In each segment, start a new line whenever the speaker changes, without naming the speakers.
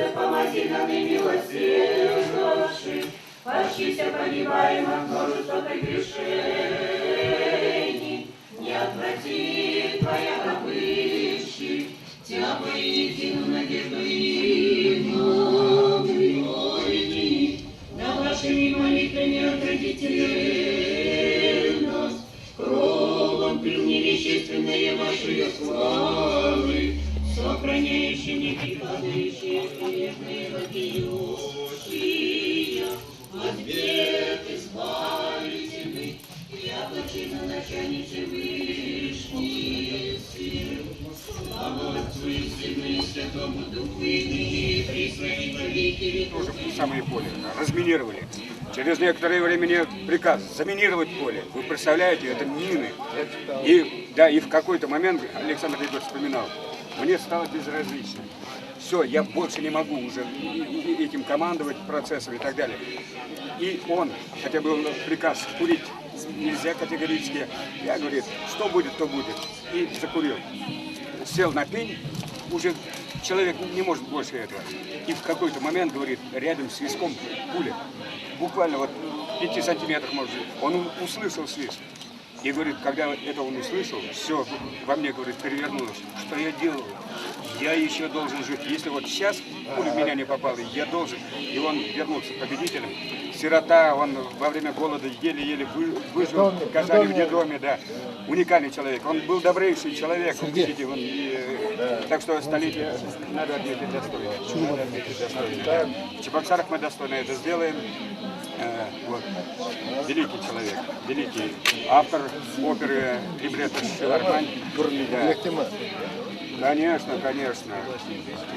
Чисто помози нам и милосерднейший, Пащися погибаем от множества прегрешений. Не отврати Твоя добычи, Тя едину надежду и нам Да вашими молитвами оградите нас, Кровом пил невещественные ваши славы, Сохраняющими и падающие снежные вопиющие, От бед избавите я плачу на начальнице Вышний сил. Слава Отцу и Сыну и Святому Духу, и ныне, и присно, и во веки веков.
Тоже самое поле разминировали. Через некоторое время приказ заминировать поле. Вы представляете, это мины. И, да, и в какой-то момент Александр Григорьевич вспоминал, мне стало безразлично. Все, я больше не могу уже этим командовать процессом и так далее. И он, хотя был приказ курить нельзя категорически, я, говорит, что будет, то будет. И закурил. Сел на пень, уже человек не может больше этого. И в какой-то момент, говорит, рядом с виском пуля. Буквально вот в 5 сантиметрах, может быть. Он услышал свист. И говорит, когда это он услышал, все во мне, говорит, перевернулось. Что я делаю? Я еще должен жить. Если вот сейчас пуля в меня не попала, я должен. И он вернулся победителем. Сирота, он во время голода еле-еле выжил в Казани, в детдоме, да. Уникальный человек. Он был добрейший человек. Видите, он, и, так что столетие надо отметить достойно. Надо отметить достойно. Да. В Чебоксарах мы достойно это сделаем. Вот. Великий человек, великий автор оперы либретто «Шилармань». Да. Конечно, конечно.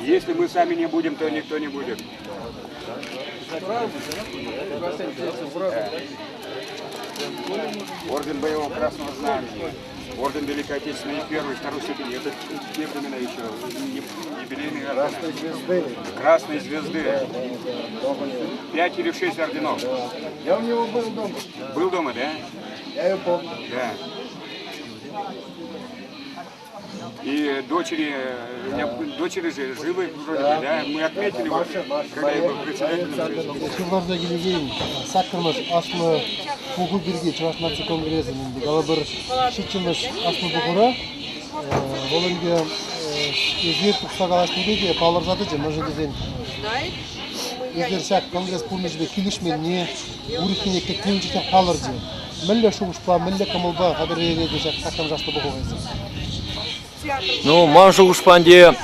Если мы сами не будем, то никто не будет. Орден Боевого Красного Знамени, Орден Великой Отечественной первой, второй степени. Это те времена еще юбилейные ордена.
Красной звезды.
Красной звезды. 5 или 6 орденов.
Я у него был дома.
Был дома, да?
Я ее помню.
Да. И дочери, дочери же живы вроде бы, да? Мы отметили, вот, когда я был председателем.
Ҫулларса килекен саккӑрмӗш аслӑ пуху пирки Чӑваш наци конгресӗн калӑпӑр ҫиччӗмӗш аслӑ пухура вӑл ӗнтӗ эсир тухса калаҫнипе те палӑрса тӑчӗ, мӗншӗн тесен эсир ҫак конгресс пурнӑҫӗпе килӗшменни, урӑххине кӗтни чухнех палӑрчӗ. Мӗнле шухӑшпа, мӗнле кӑмӑлпа хатӗрленетӗр ҫак саккӑрмӗш аслӑ пухӑва эсир?
Ну, ман шухӑшпа ӗнтӗ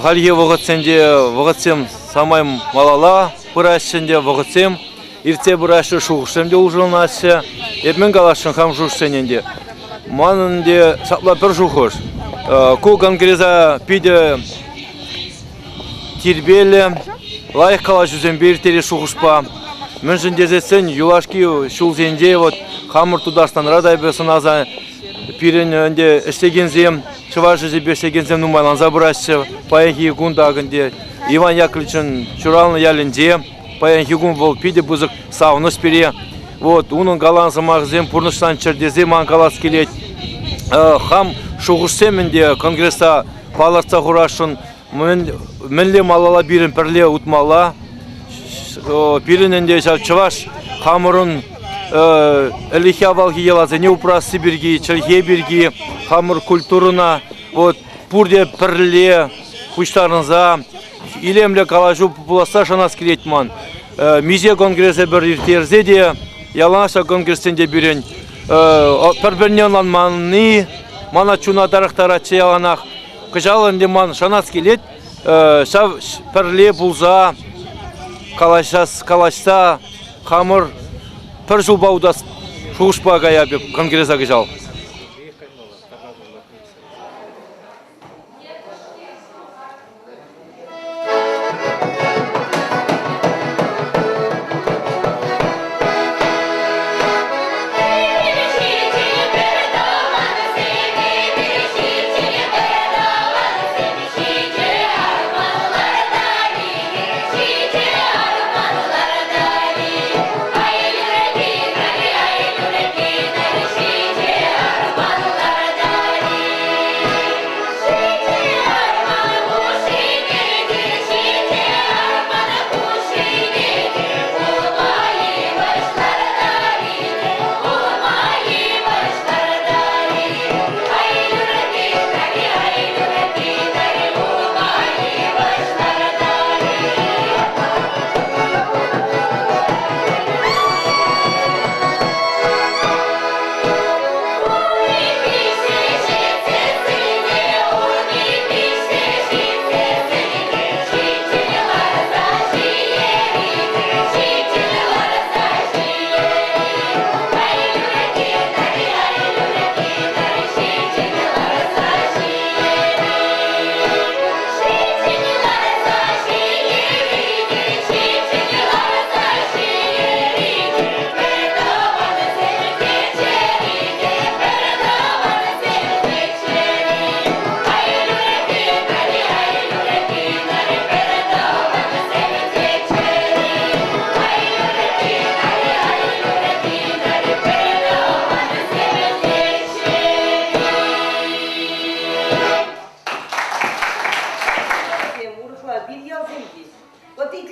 хальхи вӑхӑтсенче вӑхӑтсем самай малалла пыраҫҫӗ ӗнтӗ, вӑхӑтсем иртсе пыраҫҫӗ, шухӑшсем те улшӑнаҫҫӗ. Эп мӗн каласшӑн хам шухӑшсене ӗнтӗ. Манӑн ӗнтӗ ҫапла пӗр шухӑш. Ку конгреса питӗ тирпейлӗ, лайӑх калаҫусемпе ирттерес шухӑшпа. Мӗншӗн тесессӗн юлашки ҫулсенче вот хамӑр Тутарстанра та эпӗ сӑнаса пирӗн ӗнтӗ ӗҫлекенсем, чӑваш ӗҫӗпе ӗҫлекенсем нумайланса пыраҫҫӗ. Паянхи кун та ӗнтӗ Иван Яковлевичӑн ҫуралнӑ ялӗнче паянхи кун вӑл питӗ пысӑк савӑнӑҫ пире. Вот унӑн калан сӑмахӗсем пурнӑҫланччӑр тесе ман калас килет. Хам шухӑшсем ӗнтӗ конгресса палӑртса хурасшӑн. Мӗнле малалла пирӗн пӗрле утмалла. Пирӗн ӗнтӗ ҫав чӑваш хамӑрӑн ӗлӗкхи авалхи йӑласене упрасси пирки, чӗлхе пирки, хамӑр культурӑна вот пурте пӗрле пуҫтарӑнса илемлӗ калаҫу пуласса шанас килет ман. Миҫе конгрессе пӗр ирттерсе те яланах ҫак конгрессенче пирӗн пӗр-пӗрне ӑнланманни мана чуна тарӑхтаратчӗ яланах. Кӑҫал ӗнтӗ ман шанас килет, ҫав пӗрле пулса калаҫас, калаҫса хамӑр пӗр ҫулпа утас шухӑшпа каяп конгреса кӑҫал.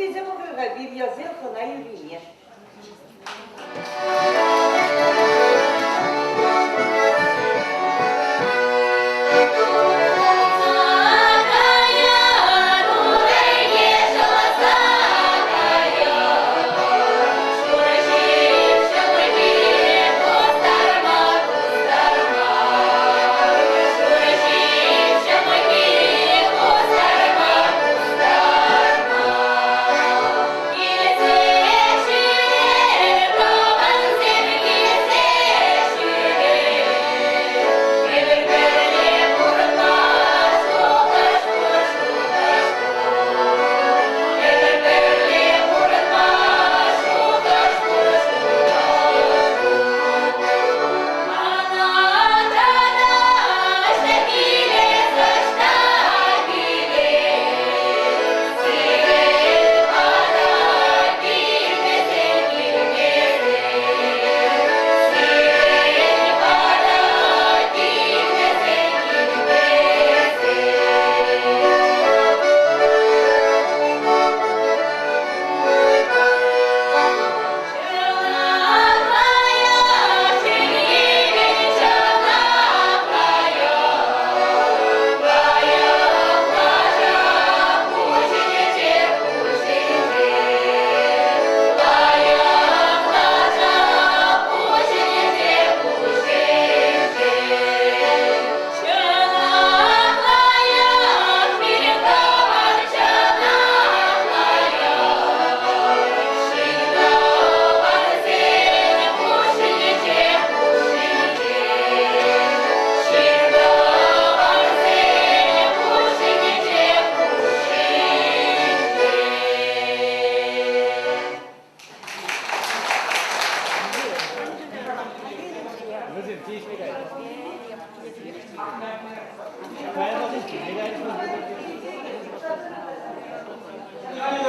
Итлесе пӑхӑр-ха Вирьялсен хӑна юррине.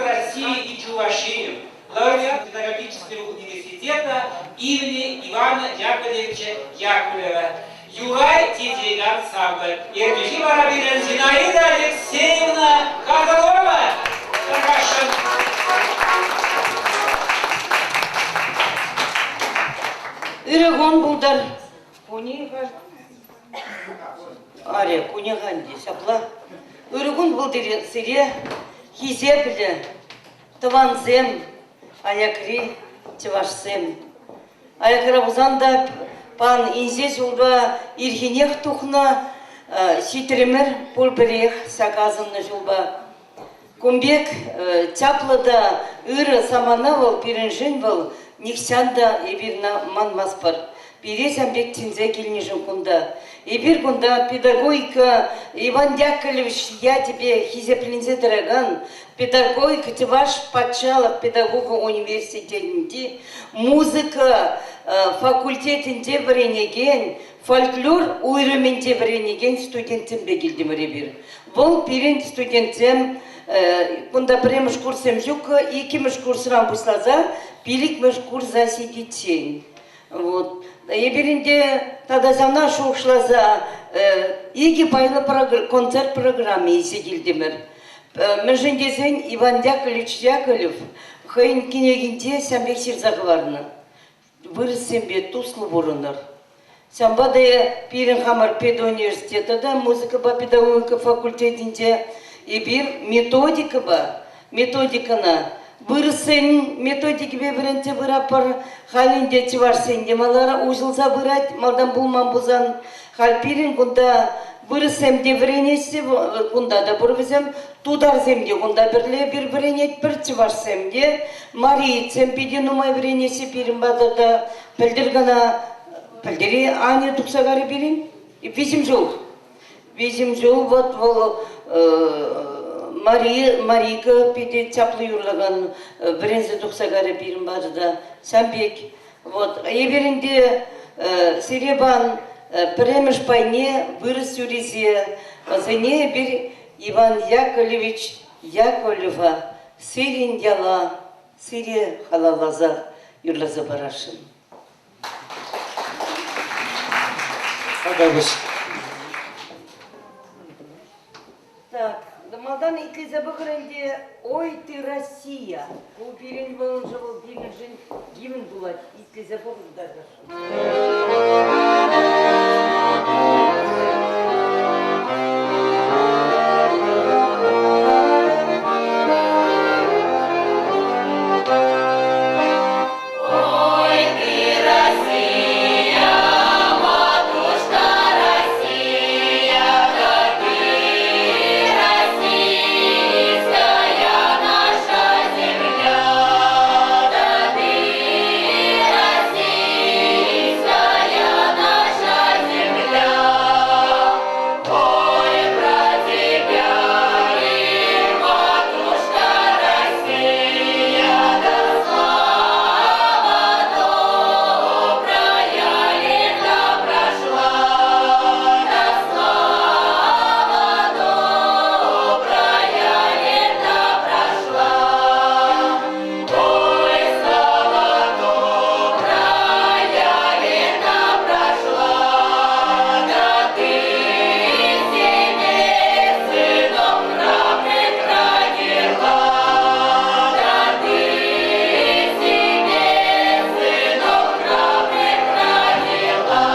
России и Чувашию, лауреат педагогического университета имени Ивана Яковлевича Яковлева. Юрай Тетей ансамбль. Ертӳҫи вара пирӗн Зинаида Алексеевна Козлова. Тархасшӑн.
Ырӑ кун пултӑр. Куниха. Аре, куниха ӗнтӗ ҫапла. Ырӑ кун пултӑр сире, хисеплӗ тӑвансем, аякри чӑвашсем. Аякра пулсан та пан инҫе ҫулпа ирхинех тухнӑ, ҫитрӗмӗр пурпӗрех ҫак асӑннӑ ҫулпа. Кун пек чаплӑ та ырӑ самана вӑл пирӗншӗн вӑл нихҫан та эпир манмастпӑр. Пире ҫав пек чӗнсе килнӗшӗн кунта. Эпир кунта педагогика Иван Яковлевич ячӗпе хисепленсе тӑракан педагогика Чӑваш патшалӑх педагога университетӗнчи музыка факультетӗнче вӗренекен фольклор уйрӑмӗнче вӗренекен студентсемпе килтӗмӗр эпир. Вӑл пирӗн студентсем кунта пӗрремӗш курссем ҫук, иккӗмӗш курсран пуҫласа пиллӗкмӗш курса ҫитиччен. Вот. Эпир ӗнтӗ тата ҫавна шухӑшласа икӗ пайлӑ концерт программи илсе килтӗмӗр. Мӗншӗн тесен Иван Яковлевич Яковлев хӑйӗн кӗнекинче ҫав пек ҫырса хӑварнӑ. Вырӑссемпе туслӑ пурӑнӑр. Ҫавӑнпа та пирӗн хамӑр педуниверситета та музыкӑпа педагогика факультетӗнче эпир методикӑпа методикӑна вырӑссен методикипе вӗрентсе пыратпӑр. Халь ӗнтӗ чӑвашсен те малара уҫӑлса пырать, малтан пулман пулсан. Халь пирӗн кунта вырӑссем те вӗренеҫҫӗ, кунта та пур вӗсем. Тутарсем те кунта пӗрле эпир вӗренетпӗр, чӑвашсем те. Марийцем питӗ нумай вӗренеҫҫӗ пирӗн патӑрта. Пӗлтӗр кӑна, пӗлтӗр-и Аня тухса карӗ пирӗн? Виҫӗм ҫул. Виҫӗм ҫул вот вӑл Мари, Марика питӗ чаплӑ юрлакан вӗренсе тухса карӗ пирӗн патӑрта. Ҫав пек. Вот. Эпир ӗнтӗ Серепан пӗрремӗш пайне вырӑс юррисе вӗсене эпир Иван Яковлевич Яковлева сирӗн яла сире халалласа юрласа парасшӑн.
Тата
Так. Малтан итлесе пӑхӑр ӗнтӗ «Ой, ты, Россия». Ку пирӗн вӑл вӑл пирӗншӗн гимн пулать. Итлесе пӑхӑр та.
Ой, ты, Россия, матушка Россия, да ты российская наша земля, да ты российская наша земля. Ой, про тебя и матушка Россия, да слава добрая лета прошла, да слава добрая лета прошла. Ой, слава добрая лета прошла, да ты себе сынов храбрых родила, да ты себе сынов храбрых родила.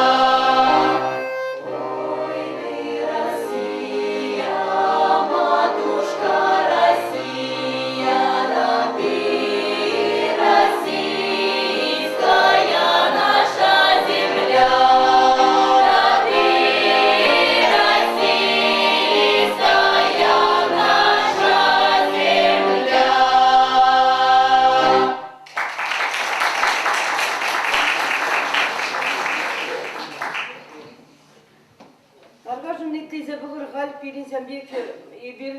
Ой, ты, Россия, матушка Россия, да ты российская наша земля, да ты российская наша земля.
Тархасшӑн итлесе пӑхӑр халь пирӗн ҫам пек эпир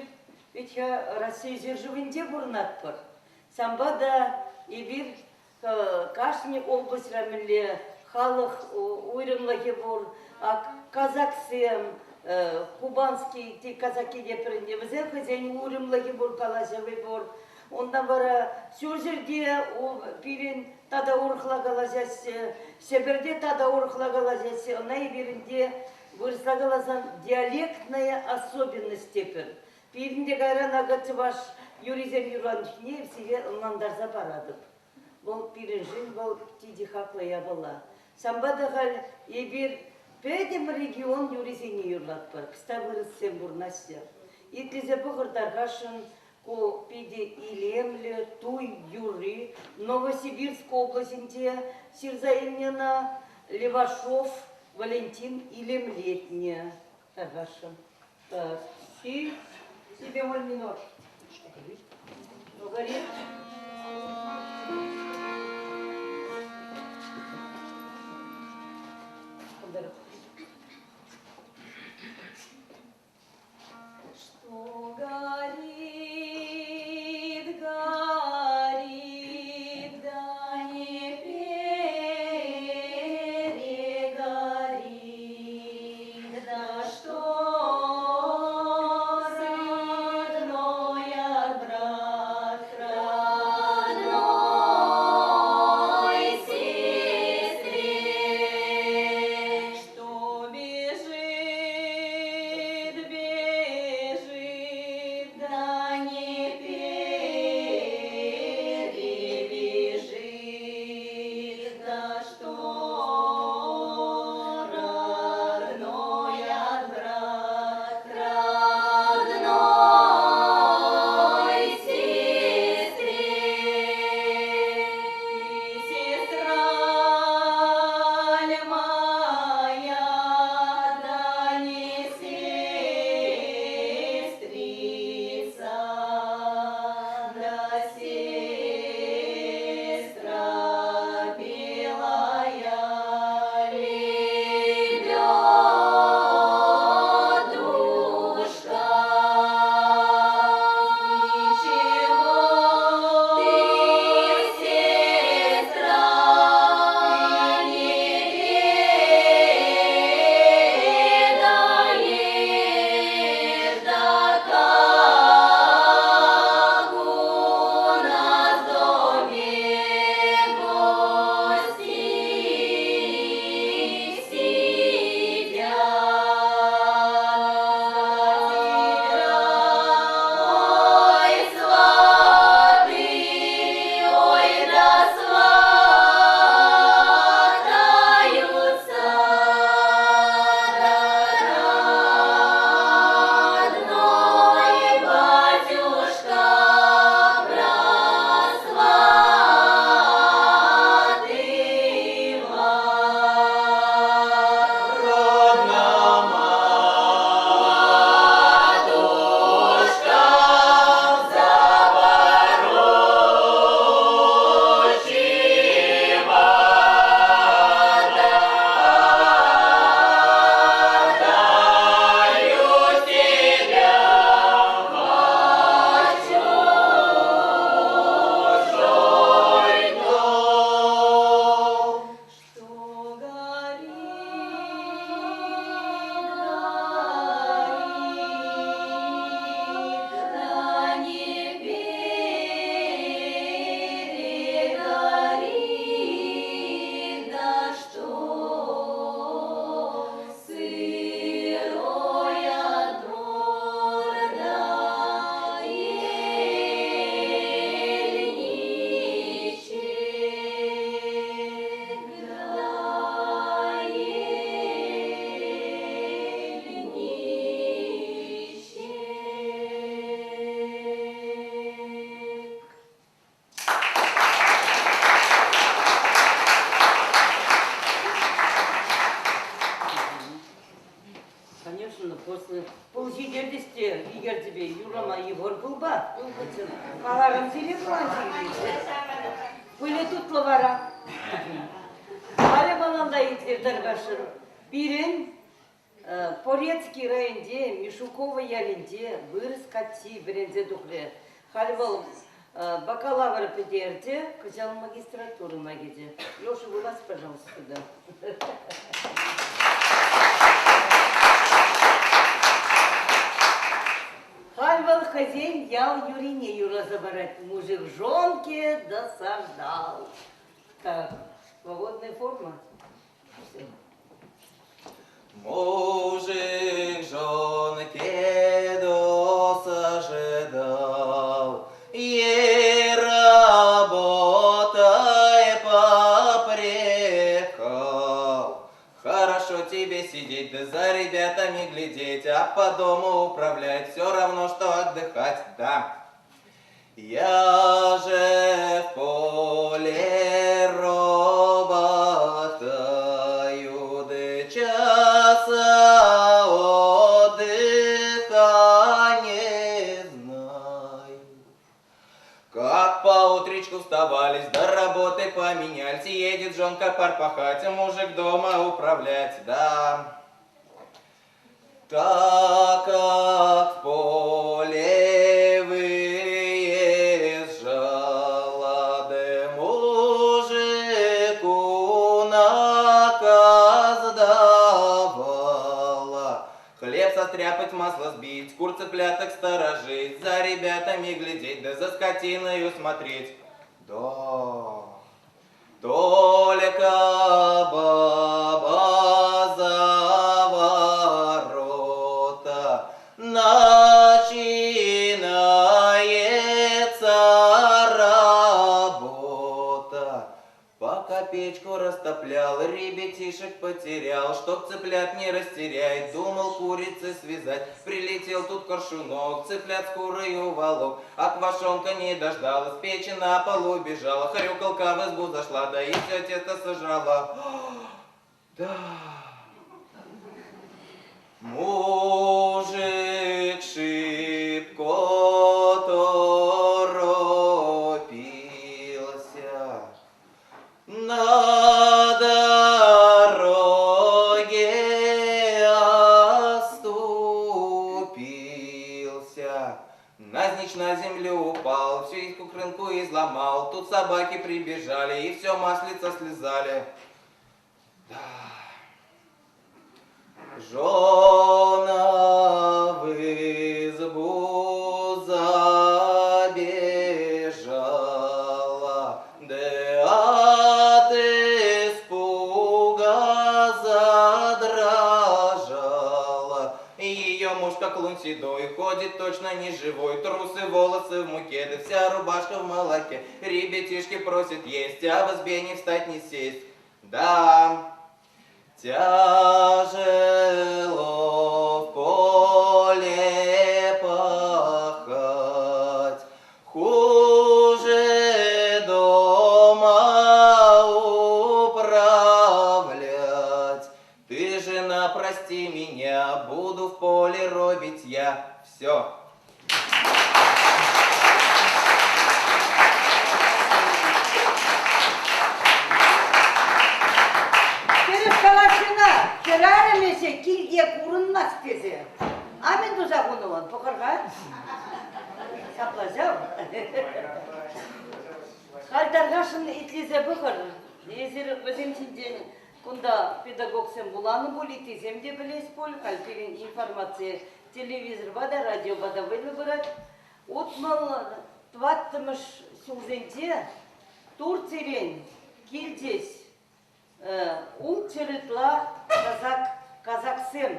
ведь-ха Раҫҫей ҫӗршывӗнче пурӑнатпӑр. Ҫавӑнпа та эпир кашни облаҫра мӗнле халӑх уйрӑмлӑхӗ пур. Казаксем, кубанский казаки те пӗрӗнте, вӗсен хӑйсен уйрӑмлӑхӗ пур, калаҫӑвӗ пур. Унтан вара ҫурҫӗрте пирӗн тата урӑхла калаҫаҫҫӗ, Ҫӗпӗрте тата урӑхла калаҫаҫҫӗ. Ӑна эпир ӗнтӗ вырӑсла каласан диалектная особенность тепӗр. Пирӗн те кайран акӑ чӑваш юррисем юрланӑ чухне сире ӑнлантарса паратӑп. Вӑл пирӗншӗн вӑл питӗ хаклӑ япала. Ҫавӑнпа та халь эпир пӗтӗм регион юррисене юрлатпӑр. Кӑста вырӑссем пурӑнаҫҫӗ. Итлесе пӑхӑр тархасшӑн, ку питӗ илемлӗ туй юрри. Новосибирск облаҫӗнче ҫырса илнӗ ӑна Левашов Валентин илемлетнӗ тархасшӑн. Так, си, си бемоль минор. Ну, горит. Что горит, горит, да не перегорит, да что родной от брат хранит. Юрлама йывӑр пылпа. Каларӑм сире пулан Пылӗ тутлӑ вара. Халӗ малалла итлер тархасшӑн. Пирӗн Порецки районӗнче Мишуково ялӗнче вырӑс каччи вӗренсе тухрӗ. Халь вӑл бакалавр пӗтерчӗ, кӑҫал магистратурӑна кӗчӗ. Леша, вылас, пожалуйста, сюда. Халь вӑл хӑйсен ял юрине юраса парать. Мужик жонке досаждал. Так, свободная форма.
Мужик жонке досаждал, ей работой попрекал. Хорошо тебе сидеть, да за ребятами глядеть, а по дому управлять все равно, что отдыхать, да. Я же в поле работаю, да часа отдыха не знаю. Как по утречку вставались, до работы поменялись, едет жонка пар пахать, а мужик дома управлять, да. Так как в поле выезжала, да мужику наказ давала. Хлеб состряпать, масло сбить, кур цыпляток сторожить, за ребятами глядеть, да за скотиною смотреть. Да, только баба за ворота, начинается работа. Пока печку растоплял, ребятишек потерял, чтоб цыплят не растерять, думал курицы связать. Прилетел тут коршунок, цыплят с курой уволок, а квашонка не дождалась, печи на полу бежала, хрюкалка в избу зашла, да и все тесто сожрала. Да. Мужик шибко торопился, на дороге оступился, навзничь на землю упал, всю кукрынку изломал. Тут собаки прибежали и все маслица слезали. Да. Жена в избу забежала, да от испуга задрожала. Ее муж, как лунь седой, ходит точно не живой, трусы, волосы в муке, да вся рубашка в молоке. Ребятишки просят есть, а в избе не встать, не сесть. Да, тяжело в поле пахать, хуже дома управлять. Ты, жена, прости меня, буду в поле робить я. Все.
Тӗрӗс калаҫҫӗ-на, хӗрарӑм эсӗ килте курӑнмасть тесе. А мӗн туса хунӑ вӑл? Пӑхӑр-ха. Ҫапла ҫав. Халь тархасшӑн итлесе пӑхӑр. Эсир вӗсем ҫинчен кунта педагогсем вуланӑ пуль, ыттисем те пӗлес пуль. Халь пирӗн информаци телевизорпа та, радиопа та вӑйлӑ пырать. 64-мӗш ҫулсенче Турцирен килчӗҫ ултҫӗр ытла казак, казаксем.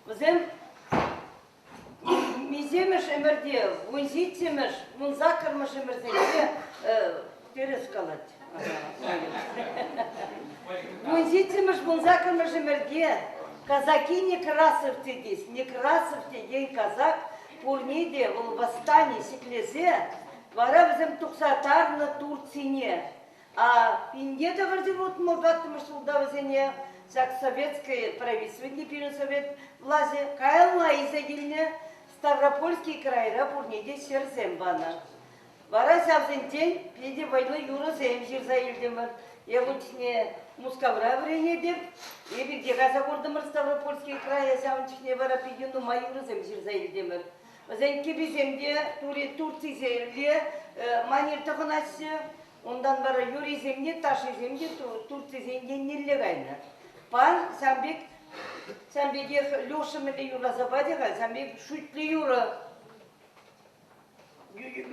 Вӗсем миҫемӗш ӗмӗрте, 17-мӗш, 18-мӗш ӗмӗрсенче тӗрӗс калать. 17-мӗш, 18-мӗш ӗмӗрте казаки Некрасов тетес. Некрасов текен казак пурне те вӑл восстани ҫӗклесе вара вӗсем тухса тарнӑ Турцине. А 1964 ҫулта вӗсене ҫак советское правительство, пирӗн совет влаҫӗ каялла илсе килнӗ. Ставропольский крайра пурне те ҫӗрсем панӑ. Вара ҫавсенчен питӗ вӑйлӑ юрӑсем ҫырса илтӗмӗр. Эп ун чухне Мускавра вӗренетӗп. Эпир те кайса куртӑмӑр Ставропольский края, ҫавӑн чухне вара питӗ нумай юрӑсем ҫырса илтӗмӗр. Вӗсен кӗписем те Турцисемле манер тӑхӑнаҫҫӗ. Унтан вара юррисем те, ташшисем те Турцисен еннелле кайнӑ. Пан ҫавӑн пек ҫавӑн пекех Леша мӗнле юрласа пачӗ-ха, ҫавӑн пек шӳтлӗ юрӑ.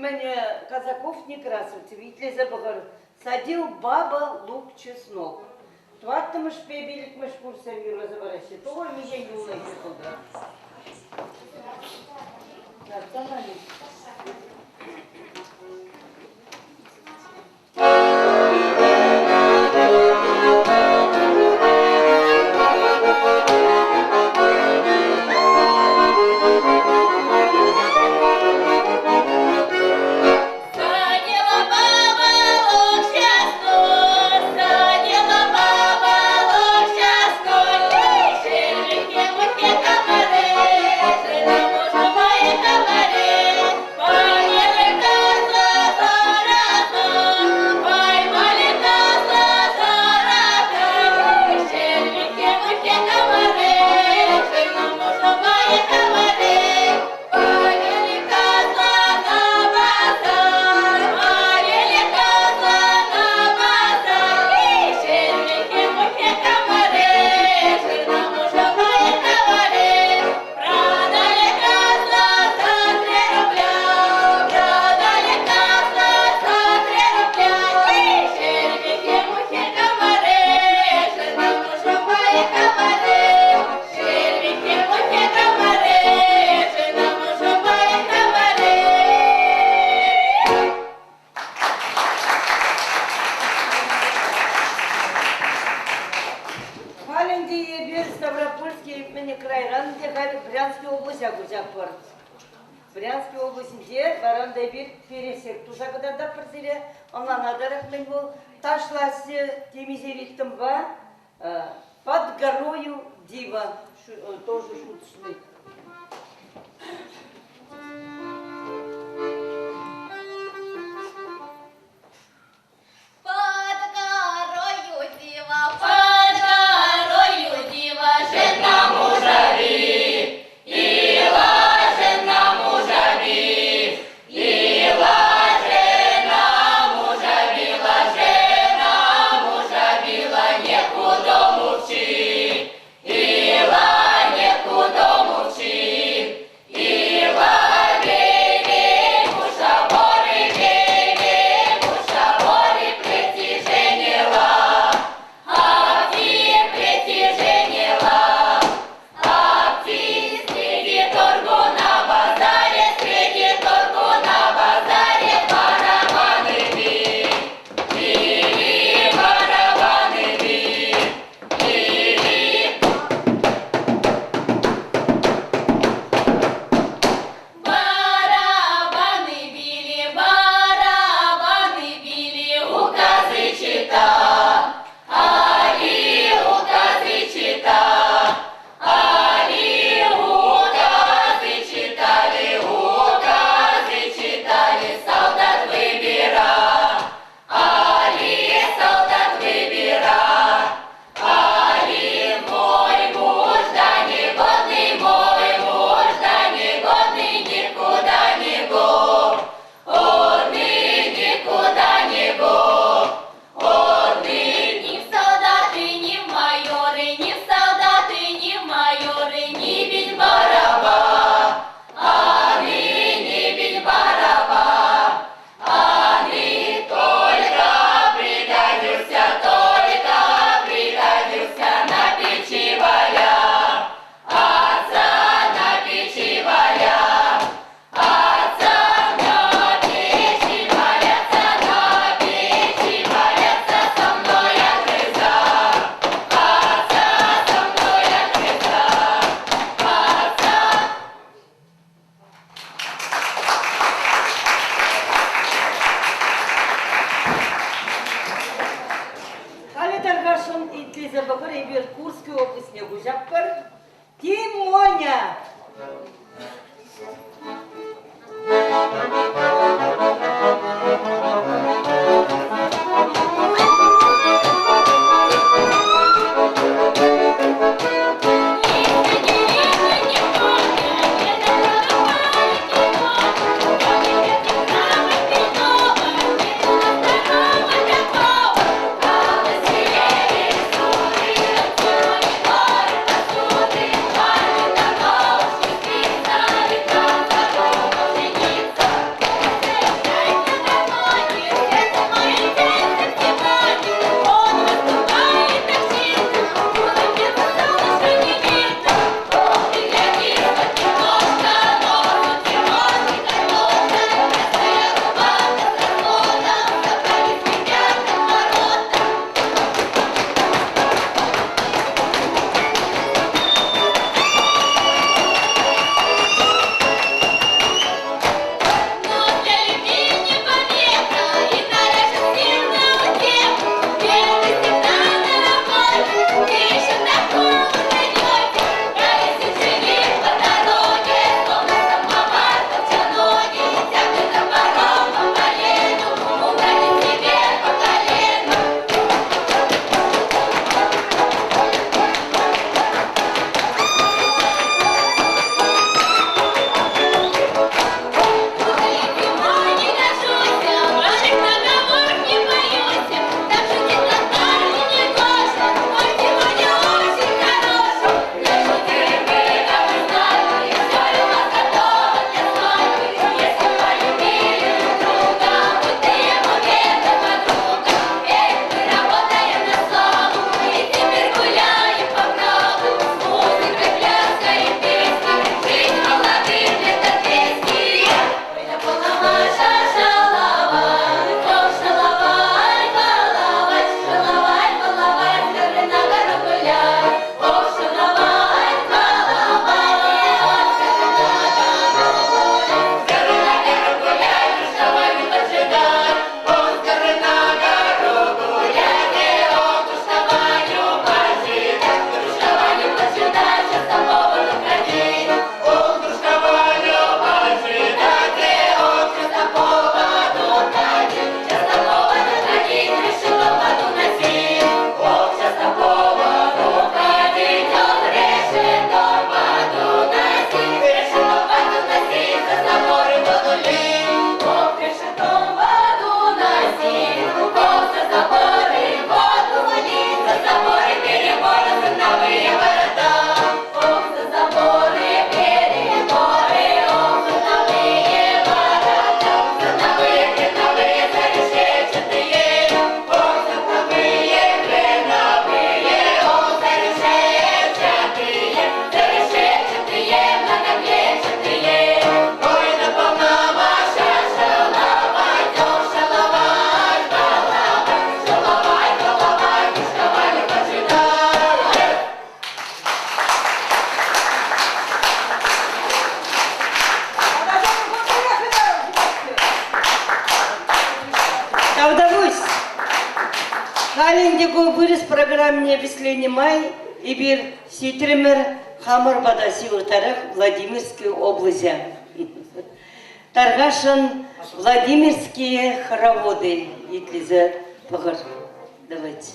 Мӗн Казаков Некрасов итлесе пӑхӑр. Садил баба лук чеснок. Тӑваттӑмӗшпе пиллӗкмӗш курссем юрласа параҫҫӗ. Тухӑр миҫе юлнӑ пултӑр.
Садила баба лук чеснок, садила баба лук чеснок, шерке-муке комары, жена мужа мои комары, поели козла сорока, поймали козла сорока, шерке-муке комары, жена мужа мои комары, повели козла на базар, повели козла на базар, шерке-муке комары, жена мужа мои комары, продали козла за 3 рубля, продали козла за 3 рубля, шерке-муке комары, жена мужа мои комары, шерке-муке комары, жена мужа мои комары.
Халь ӗнтӗ эпир Ставропольский мӗн крайран те халь Брянский облаҫа куҫатпӑр. Брянский облаҫӗнче вара унта эпир пересек туса кӑтартатпӑр сире. Ӑнланатӑрах мӗн вӑл. Ташлаҫҫӗ темиҫе ритмпа. Под горою дива тоже шуточный.
Под горою дива, под горою дива, жена мужа била, жена мужа била, жена мужа била, жена мужа била, некуда мучила, некуда мучила, бей, бей, мужа, бори, бей, бей, мужа, бори, плети женила, а ты плети женила, а ты среди торгу на базаре, среди торгу на базаре барабаны били, барабаны били. Барабаны били, барабаны били, указы читали, указы читали, указы читали, указы читали, солдат выбирали, солдат выбирали, мой муж, да негодный мой муж, да негодный, никуда не годный, никуда не годный. Ни в солдаты, ни в майоры, ни в солдаты, ни в майоры, не бить барабаны, не бить барабаны, только пригодился, только пригодился на печи валя, отца на печи валя, отца на печи валяться, на печи валяться, со мной отгрыза, отца со мной отгрыза, отца.
Халӗ тархасшӑн итлесе пӑхӑр, эпир Курской облаҫне куҫатпӑр. Тимоня! Тавтапуҫ. Халь ӗнтӗ ку вырӑс программине вӗҫленӗ май эпир ҫитрӗмӗр хамӑр пата ҫывӑхтарах Владимирски облаҫа. Тархасшӑн Владимирские хороводы итлесе пӑхӑр. Давайте.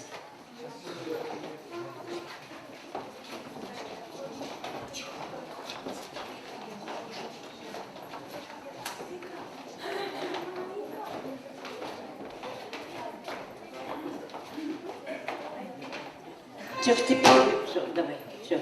Все, все, давай, все.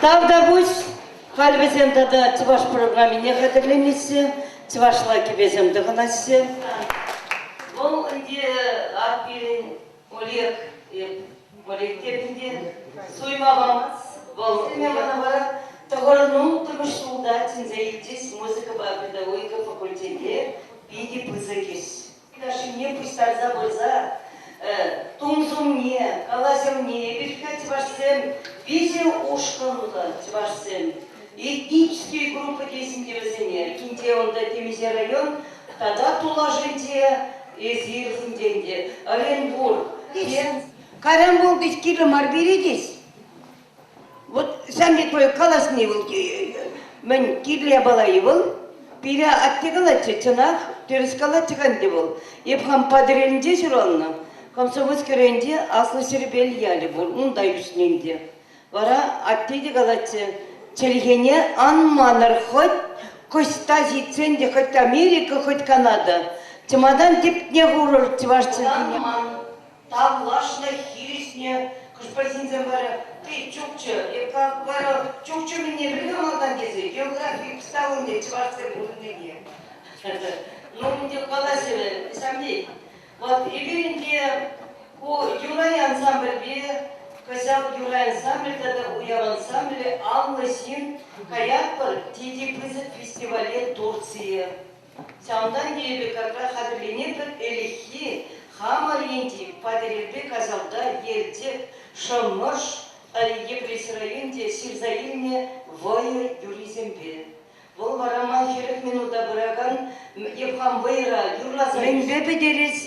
Тавтапуҫ. Халь вӗсем тата чӑваш программине хатӗрленеҫҫӗ, чӑвашла кӗпесем тӑхӑнаҫҫӗ. Вӑл ӗнтӗ ак пирӗн Олег, Олег теп ӗнтӗ, суйма памасть. Вӑл мана вара тӑхӑрӑн улттӑмӗш ҫулта чӗнсе илчӗҫ музыкӑпа педагогика факультетне питӗ пысӑк ӗҫ. Кашнине пуҫтарса пырса тум-сумне, калаҫӑвне эпир чӑвашсем виҫӗ ушкӑнлӑ чӑвашсем. Этнические группа тесен те вӗсене. Кинте унта темиҫе район тата тулашӗнче эсир синчен те Оренбург.
Кайран вӑл кирлӗ мар пире тес. Вот сан пек каласни вӑл мӗн кирлӗ япала-и вӑл? Пире атте калатчӗ, чӑнах, тӗрӗс калатчӗ-ха ӗнтӗ вӑл. Эп хам Патӑрьелӗнче ҫуралнӑ. Комсомольски районӗнче Аслӑ Ҫӗрпел ялӗ пур, унта ӳснӗ ӗнтӗ. Вара атте те калатчӗ, чӗлхене ан манӑр, хӑть кӑҫта ҫитсен те, хӑть Америка, хӑть Канада. Чӑматан тӗпне хурӑр чӑваш чӗлхине.
Тавлашнӑ, хирӗҫнӗ. Хӑш-пӗр ҫынсем вара, Ты чукчӑ, эп вара чукчӑ мӗнне пӗлнӗ малтан тесе географи пӑсталӑхне чӑвашсем пурӑннине. Ну, ӗнтӗ калаҫӑвӗ ҫав Вот эпир ӗнтӗ ку Юрай ансамбльпе кӑҫал Юрай ансамбль тата Уяв ансамблӗ 50 ҫын каятпӑр тете пысӑк фестивале Турцие. Ҫавӑнтан та эпир как хатӗрленетпӗр ӗлӗкхи хамӑр енчи Патӑрьелпе Каҫалта, Елчӗк, Шӑмӑш, Йӗпреҫ районӗнче ҫырса илнӗ вӑйӑ юррисемпе. Вӑл вара ман 40 минута пыракан эп хам вӑйӑра юрласа
Мӗнпе пӗтерес?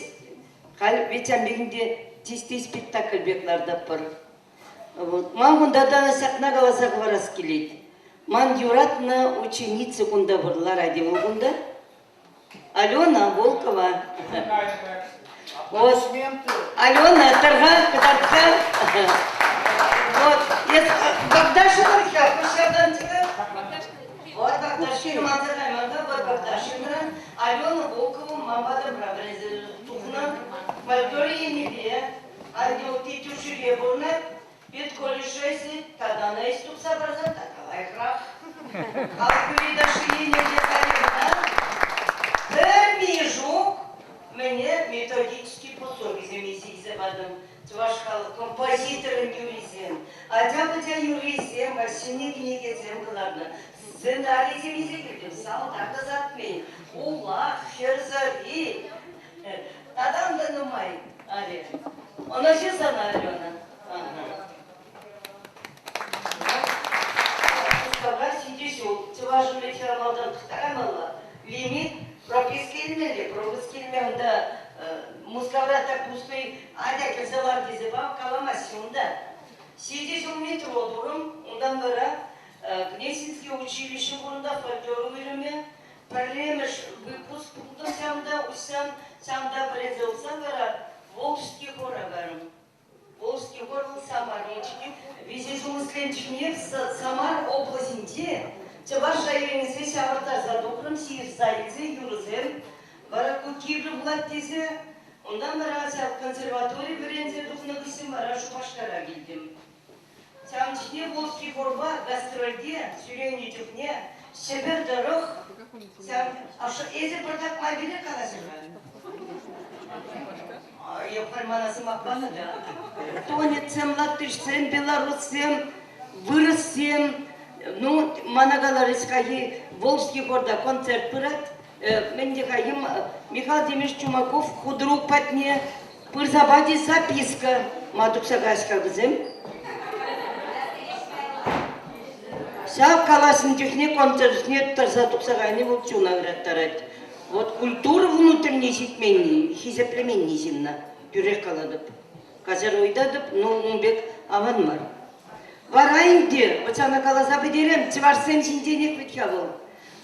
Халь ветян те чисти спектакль пек лартатпӑр. Вот. Ман кунта та ҫакна каласа хӑварас килет. Ман юратнӑ ученица кунта пур, ларать вӑл кунта. Алена Волкова. Вот. Алена, тӑрха, кӑтартса.
Вот. Богдашина, Вот Богдашина, вот Богдашина, Алена Волкова, мама добра, тухнӑ. Фольклор енӗпе Ангелки тӳршӗре пурӑнать, педколледжра ӗҫлет, тата ӑна ӗҫ тупса парсан тата лайӑхрах. Халӑх ташшине кӑна пӗр мешок мӗне методический пособисем илсе килсе патӑм. Чӑваш халӑх композиторӗн юррисем, ача-пӑча юррисем, ҫӗнӗ кӗнекесем кӑларнӑ. Сценарисем илсе килтӗм, салтак ӑсатни, улах, хӗр сӑри. Татам та нумай, Аля. Ӑнӑҫу сана, Алена. Мускавра ҫичӗ ҫул чӑваш умӗнче малтан тӑхтарамалла. Лимит прописка илмелле. Пропуск илме унта Мускавра так пустой атя кӗрсе лар тесе каламаҫҫӗ унта. Ҫичӗ ҫул метро турӑм. Унтан вара Гнесинский училище пур унта, фольклор уйрӑмӗ. Пӗрремӗш выпуск пултӑм ҫавӑнта уҫсан, ҫавӑнта вӗренсе тухсан вара Волжский хора карӑм. Волжский хор вӑл Самар Виҫӗ ҫул ӗҫленӗ чухне Самар облаҫӗнче чӑваш районӗсене ҫавӑрттарса тухрӑм, ҫырса илсе юрӑсем. Вара ку кирлӗ пулать тесе унтан вара ҫав консерватори вӗренсе тухнӑ хыҫҫӑн вара Шупашкара килтӗм. Ҫавӑн чухне Волжский хорпа гастрольте ҫӳренӗ чухне Ҫӗпӗр тӑрӑх ҫав эсӗ пӑртак май пирӗн калаҫӑр-ха. Эп халь мана сӑмах панӑ та. Тонецсем, латышсем, белоруссем, вырӑссем, ну, мана каларӗҫ хайхи Волжский хорта концерт пырать. Мӗн те-ха, Михаил Владимирович Чумаков худрук патне пырса пачӗ записка. Ма тухса кайс-ха вӗсем? Ҫав калаҫнӑ чухне концертне тӑрса тухса кайни вӑл чуна ыраттарать. Вот культура внутренне ҫитменни, хисеплеменни ҫынна, тӳрех калатӑп. Каҫару ыйтатӑп, но ун пек аван мар. Вара ӗнтӗ, вот ҫавна каласа пӗтерем, чӑвашсем ҫинченех вӗт-ха вӑл.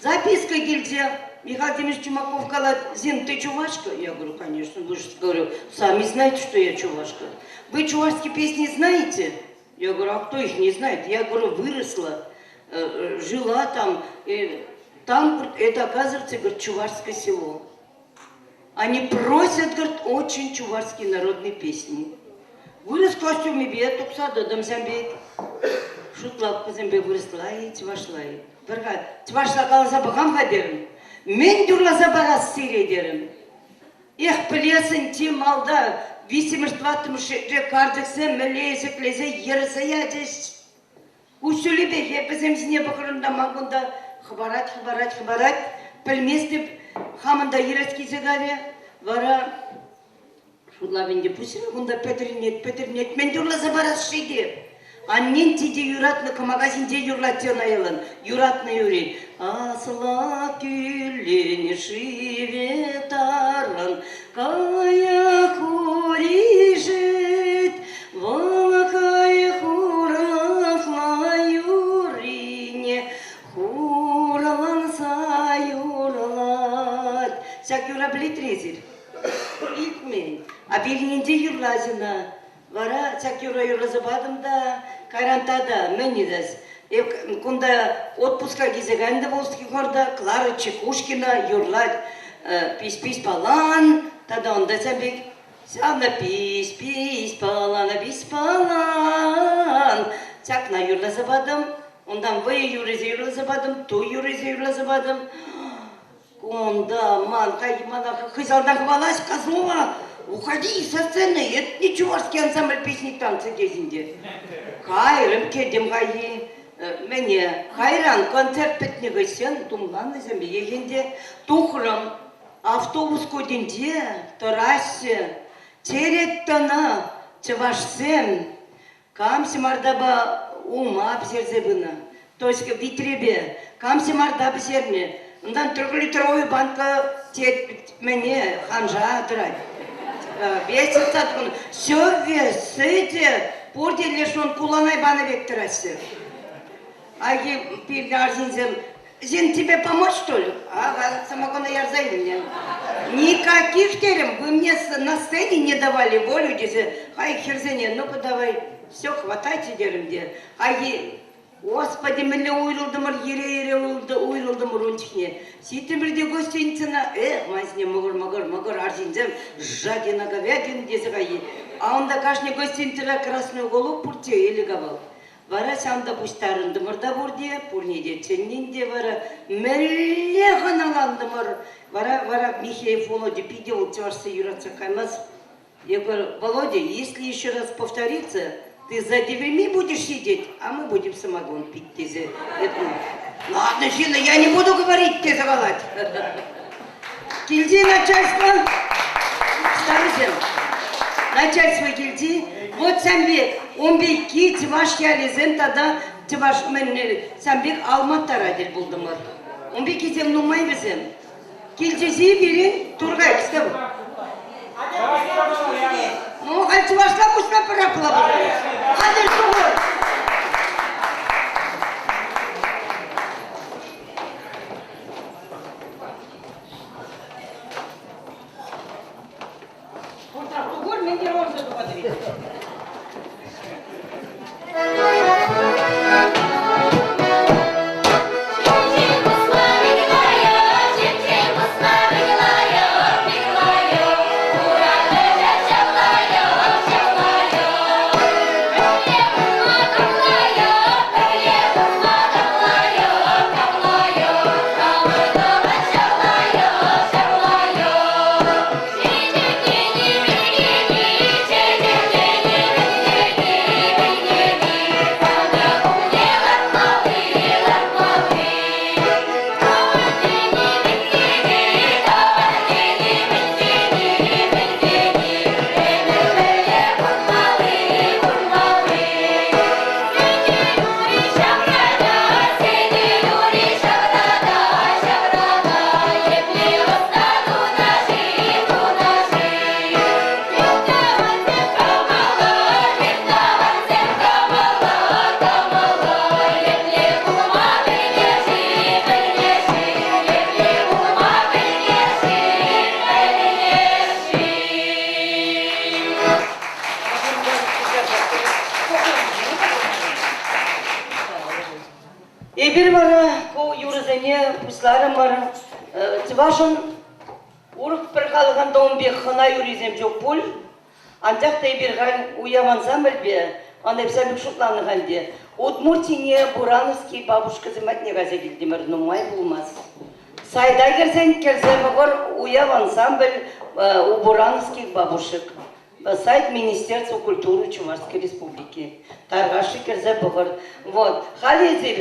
Записка килчӗ. Михаил Владимирович Чумаков калать, Зин, ты чувашка? Я говорю, конечно, вы же, говорю, сами знаете, что я чувашка. Вы чувашские песни знаете? Я говорю, а кто их не знает? Я говорю, выросла, жила там. И там, это, оказывается, говорит, чувашское село. Они просят, говорит, очень чувашские народные песни. Вырӑс костюмӗпе тухса тӑтӑм сан пек. Шутлап вӗсемпе вырӑсла-и, чӑвашла-и. Пӗр-ха чӑвашла каласа пӑхам-ха терӗм. Мӗн юрласа парас сире терӗм. Эх, пӗлесӗн чи малта виҫҫӗмӗш-тӑваттӑмӗш карчӑксем мӗнле ӗсӗклесе йӗрсе ячӗҫ. Куҫҫулӗпех эп вӗсем ҫине пӑхрӑм та ман кунта хӑпарать, хӑпарать, хӑпарать. Пӗлместӗп, хамӑн та йӗрес килсе кайрӗ. Вара шутлап ӗнтӗ, пуҫра кунта пӗтӗрӗнет, пӗтӗрӗнет. Мӗн юрласа парас-ши те? Аннен тете юратнӑ кӑмака ҫинче юрлать ӑна ялан. Юратнӑ юри. Асла кӳллен шывӗ тарӑн, кая хуришет, вӑл хай хурахла юрине хураланса юрлать. Ҫак юрра пӗлетре эсир? Илтмен. А пирӗннинче юрлать ӑна. Вара ҫак юрра юрласа патӑм та кайран тата мӗн ыйтас? Эп кунта отпуска килсе кайнӑ та Волжский хорта Клара Чекушкина юрлать «Пись-пись палан» тата унта ҫав пек ҫавна «Пись-пись палана, пись палан» ҫакна юрласа патӑм. Унтан вӑйӑ юррисем юрласа патӑм, туй юррисем юрласа патӑм. Кунта ман мана хыҫалтан хӑвалаҫ Козлова. Уходи со сцены, это не чувашский ансамбль песни танцы тесен Кайрӑм, кӗтӗм хайхи. Мӗне, кайран концерт пӗтнӗ хыҫҫӑн тумланнӑсем ехенте тухрӑм. Автобус кутӗнче тӑраҫҫӗ. Черет тӑнӑ чӑвашсем. Кам ҫӑмартапа улма пӗҫерсе пынӑ, точка витрепе, кам ҫӑмарта пӗҫернӗ, унтан трехлитровый банка мӗне ханша тӑрать. Весь сад сёве, сӗтӗ, пурте леш он куланай панӑ пек тӑраҫҫӗ. Айхи пирӗн арҫынсем Зин, тебе помочь, что ли? Ага, самогона ярса илнӗ. Никаких терӗм, вы мне на сцене не давали волю тесе, хай хӗрсене, ну-ка давай, все, хватайте терӗм те. Хайхи, Господи, мӗнле уйрӑлтӑмӑр, йӗре-йӗре уйрӑлтӑмӑр ун чухне. Ҫитрӗмӗр те гостиницӑна, эх, ман ҫине мӑкӑр-мӑкӑр-мӑкӑр арҫынсем жадина говядина тесе хайхи. А унта кашни гостиницӑра красный уголок пурччӗ ӗлӗк-авал. Вара ҫавӑнта пуҫтарӑнтӑмӑр та пурте, пурне те чӗннин те вара мӗнле хӑналантӑмӑр. Вара, вара Михеев Володя питӗ вӑл чӑвашсене юратса каймасть. Я говорю, Володя, если еще раз повторится, ты за дверьми будешь сидеть, а мы будем самогон пить тесе. Ладно, Зина, я не буду говорить, тесе калать. Килти начальство, старӑсем, начальство килти, вот сан пек, ун пекки чӑваш ялӗсем тата чӑваш мӗн сан пек алмантара тӗл пултӑмӑр. Ун пеккисем нумай вӗсем. Килчӗҫ-и пирӗн Туркай кӗске. Ну, халь чӑвашла пуҫлатпӑр апла пулсан. Хатӗр тухӑр. Эпир вара ку юрӑсене пуҫларӑмӑр. Чӑвашӑн урӑх пӗр халӑхӑн та ун пек хӑна юррисем ҫук пуль. Анчах та эпир халь уяв ансамбльпе. Ӑна эп сан пек шутланӑ-ха ӗнтӗ. Удмуртине Бурановский бабушкӑсем патне кайса килтӗмӗр, нумай пулмасть. Сайта кӗрсен кӗрсе пӑхӑр уяв ансамбль у Бурановских бабушек. Сайт Министерства культуры Чувашской Республики. Тархасшӑн кӗрсе пӑхӑр. Вот. Халь эсир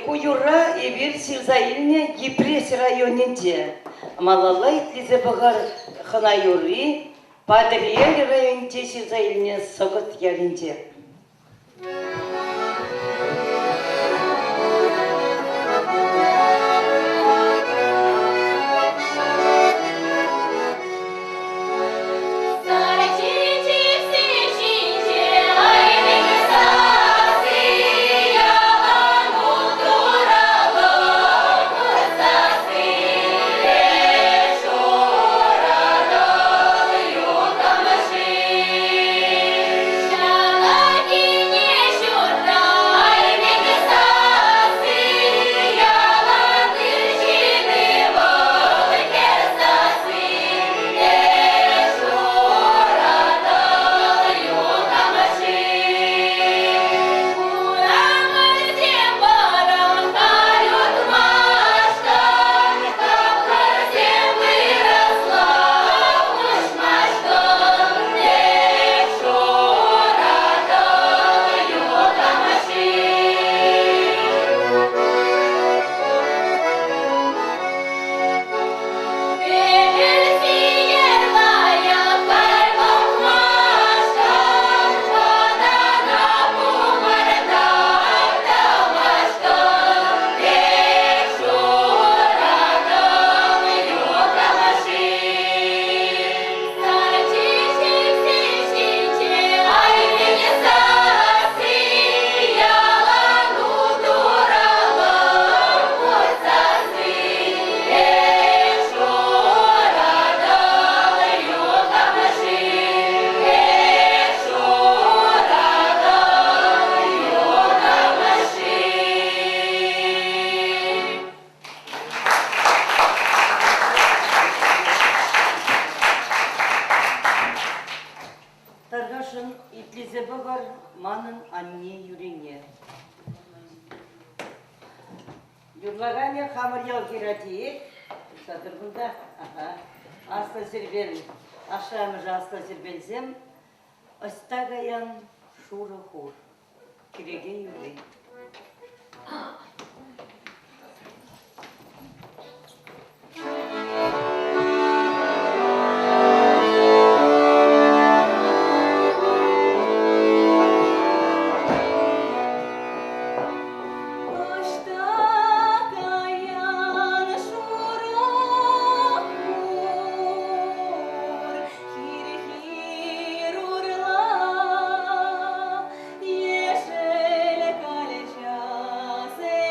ку юрра эпир ҫырса илнӗ Йӗпреҫ районӗнче. Малалла итлесе пӑхӑр хӑна юрри Патӑрьел районӗнче ҫырса илнӗ Сӑкӑт ялӗнче. Тархасшӑн итлесе пӑхӑр манӑн анне юррине. Юрлаканӗ хамӑр ял хӗрачи. Тухса кунта. Аслӑ Ҫӗрпел, ашшӗ-амӑшӗ Аслӑ Ҫӗрпелсем. Ӑҫта каян шурӑ хур? Кӗреке юрри.
Ӑҫта каян шурӑ хур, хир-хир урла, ешӗл калчасем.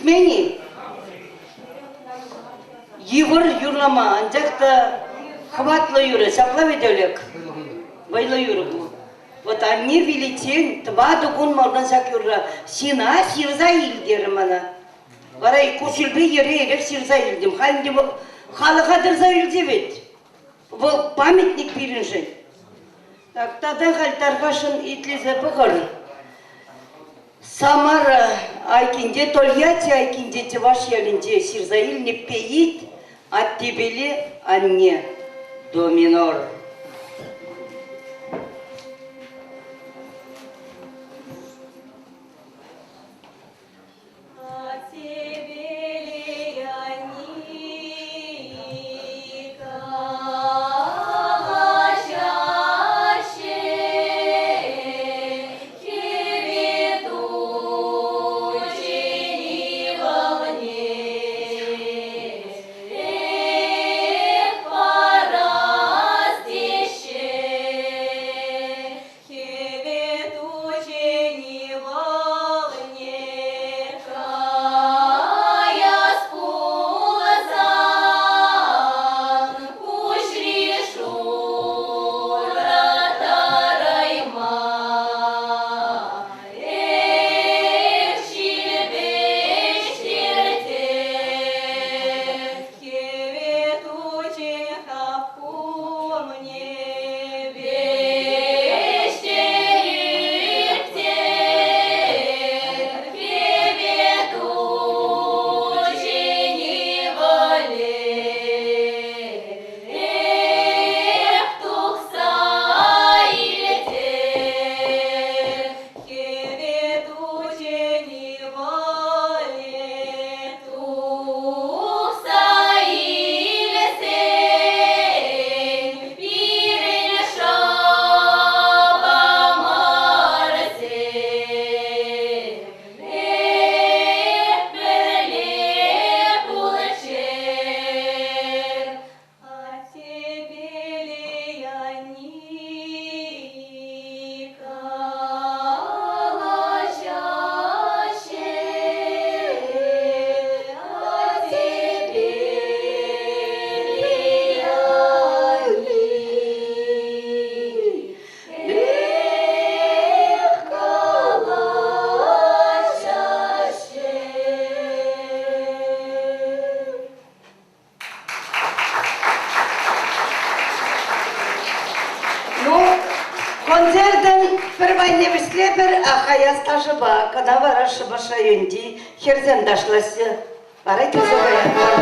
Илтмен-и? Йывӑр юрлама, анчах та хӑватлӑ юрӑ. Ҫапла вӗт, Олег? Вӑйлӑ юрӑ ку. Вот анне виличчен тӑватӑ кун малтан ҫак юрра ҫына ҫырса ил терӗ мана. Вара куҫҫульпе йӗре-йӗрех ҫырса илтӗм. Халь ӗнтӗ вӑл халӑха тӑрса илчӗ вӗт. Вӑл памятник пирӗншӗн. Так, тата халь тархасшӑн итлесе пӑхӑр. Самара айккинче, Тольятти айккинче чӑваш ялӗнче ҫырса илнӗ пейит аттепеле анне до минор. Ну, концертӑн пӗр пайне вӗҫлепӗр, а хаяс ташӑпа кӑна вара Шӑпаш районти хӗрсем ташлаҫҫӗ. Вара килсе каятпӑр.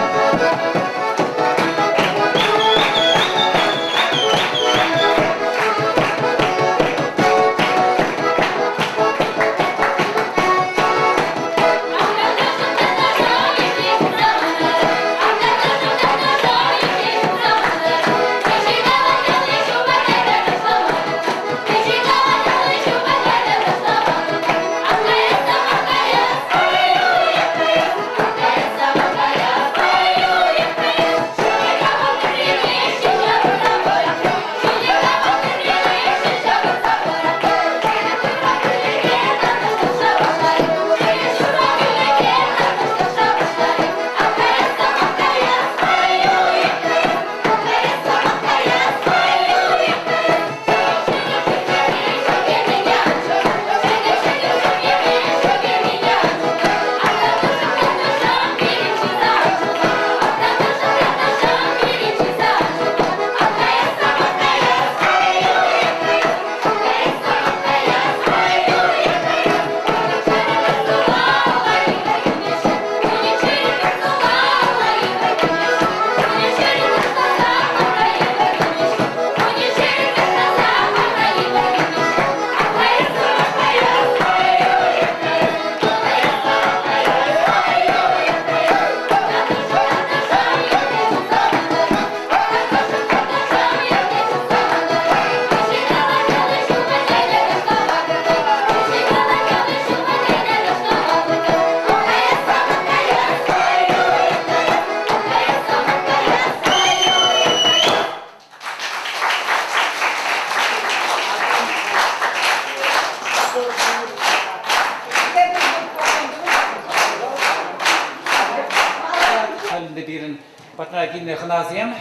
пирӗн патна килнӗ хӑнасем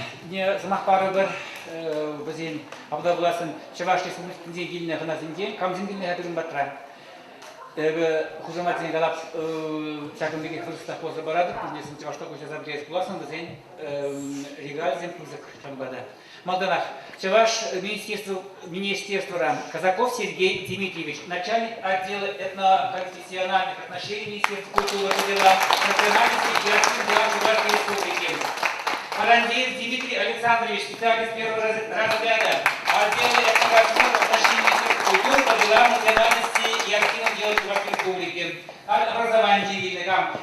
сӑмах парӑпӑр. Вӗсен апла пуласӑн Чӑваш Республикинчен килнӗ хӑнасенчен камсем килнӗ-ха пирӗн патра? Эпӗ хушаматсене калап ҫакӑн пекех вырӑслах пулса паратӑп, пурнесен чӑвашла куҫарса пӗтерес пуласӑн вӗсен регалисем пысӑк ҫавӑнпа та. Малтанах Чӑваш министерствӑран Казаков Сергей Дмитриевич, начальник отдела этноконфессиональных отношений Министерства культуры по делам национальности и архив делам Чувашской Республики. Карандеев Дмитрий Александрович, специалист первого разряда отдела этнографических отношений Министерства культуры по делам национальности и архивным делам Чувашской Республики. Образование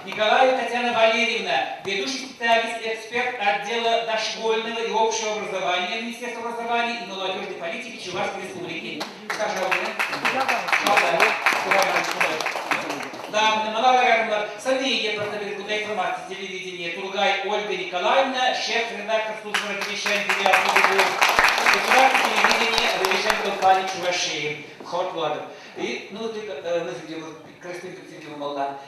Николаева Татьяна Валерьевна, ведущий специалист-эксперт отдела дошкольного и общего образования Министерства образования и молодежной политики Чувашской Республики. Информации телевидения Тургай Ольга Николаевна, шеф-редактор службы радиовещания Государственного телевидения радиовещания компании Чувашии. Хот Владов. И, ну, ты, красивый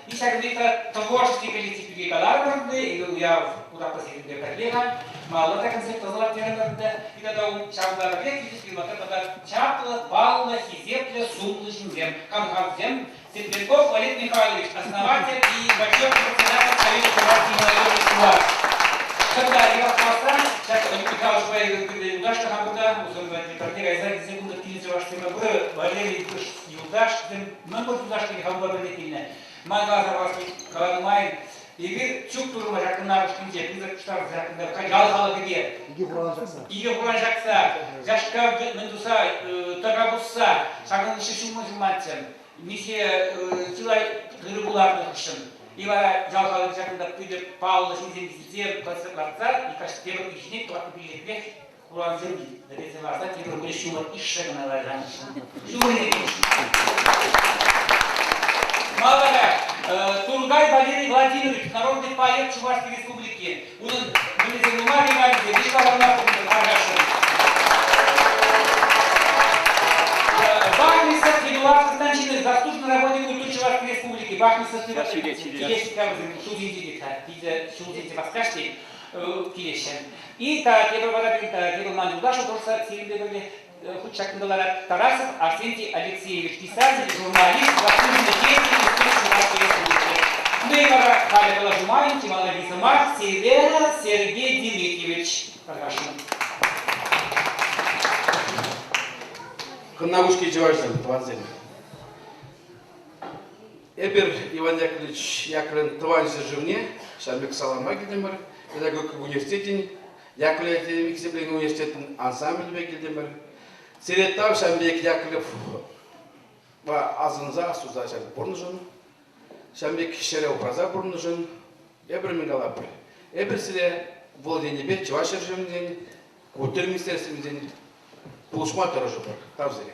И ҫакӑн пек творческий коллектив пирки каларӑмӑр и уяв куда посетитель пӗрле-ха, малалла та концерт тӑсӑлать терӗмӗр И тата ҫавӑнпа пӗрлех килсе тата чаплӑ, паллӑ, хисеплӗ, сумлӑ ҫынсем, камхансем Цыпленков Олег Михайлович, основатель и почетный председатель Союза чувашской молодежи Чуваш. Когда Иван Хасан, сейчас Олег Михайлович юлташ та хамӑрта, пӗрле кайса килсе кунта килнӗ чӑвашсем Валерий юлташ, мӗн пур юлташ хампа пӗрле килнӗ. Ман каласа каланӑ май, эпир чуп турӑмӑр ҫакна ушкӑнче пысӑк пуҫтарса ҫакна ял халӑхӗпе.
Икӗ хуран ҫакса.
Икӗ хуран ҫакса, яшка мӗн туса, тӑка пусса, ҫакӑн иши ҫумӑн ҫуматчӗ. Миҫе чылай ырӑ пуларнӑ хыҫҫӑн. И вара ял халӑхӗ ҫакӑнта питӗ паллӑ ҫынсем килсе концерт лартса, и тепӗр каҫхине тӑваттӑ пиллӗкрех Хурансем вӗресе ларса тепӗр кунӗ ҫумӑр ишсе кӑна ларсан. Ҫумӑр Малая Тургай Валерий Владимирович, народный поэт Чувашской Республики. Унӑн мӗнлесем нумай регалисем, виҫ калама тархасшӑн. Бахмисов Эдуард Константинович, заслуженный работник культуры Чувашской Республики. Бахмисов ҫулсенче васкаҫ килеҫҫӗ. И та тепӗр вара тепӗр ман юлташ тӑрса сирӗнпе пӗрле хут ҫакӑнта Тарасов Арсентий Алексеевич, писатель, журналист, заслуженный деятель искусств Чувашской Республики. Ну и вара халӗ калаҫу май, Тимана сӑмах Севера Сергей Дмитриевич. Тархасшӑн.
Кӑнна чӑвашсем, тӑвансем. Эпир Иван Яковлевич Яковлевӑн тӑван ҫӗршывне ҫав пек салама килтӗмӗр. Педагогика университетӗн Яковлев хисепленӗ университетӑн ансамблӗпе килтӗмӗр. Сире тав ҫавӑн пек Яковлевпа асӑнса астуса ҫак пурнӑҫӑн, ҫавӑн пек ҫӗре упраса пурӑннӑшӑн эпир мӗн калатпӑр? Эпир сире вӑл енӗпе Чӑваш ҫӗршывӗнчен, культура министерствинчен пулӑшма тӑрӑшӑпӑр. Тав сире.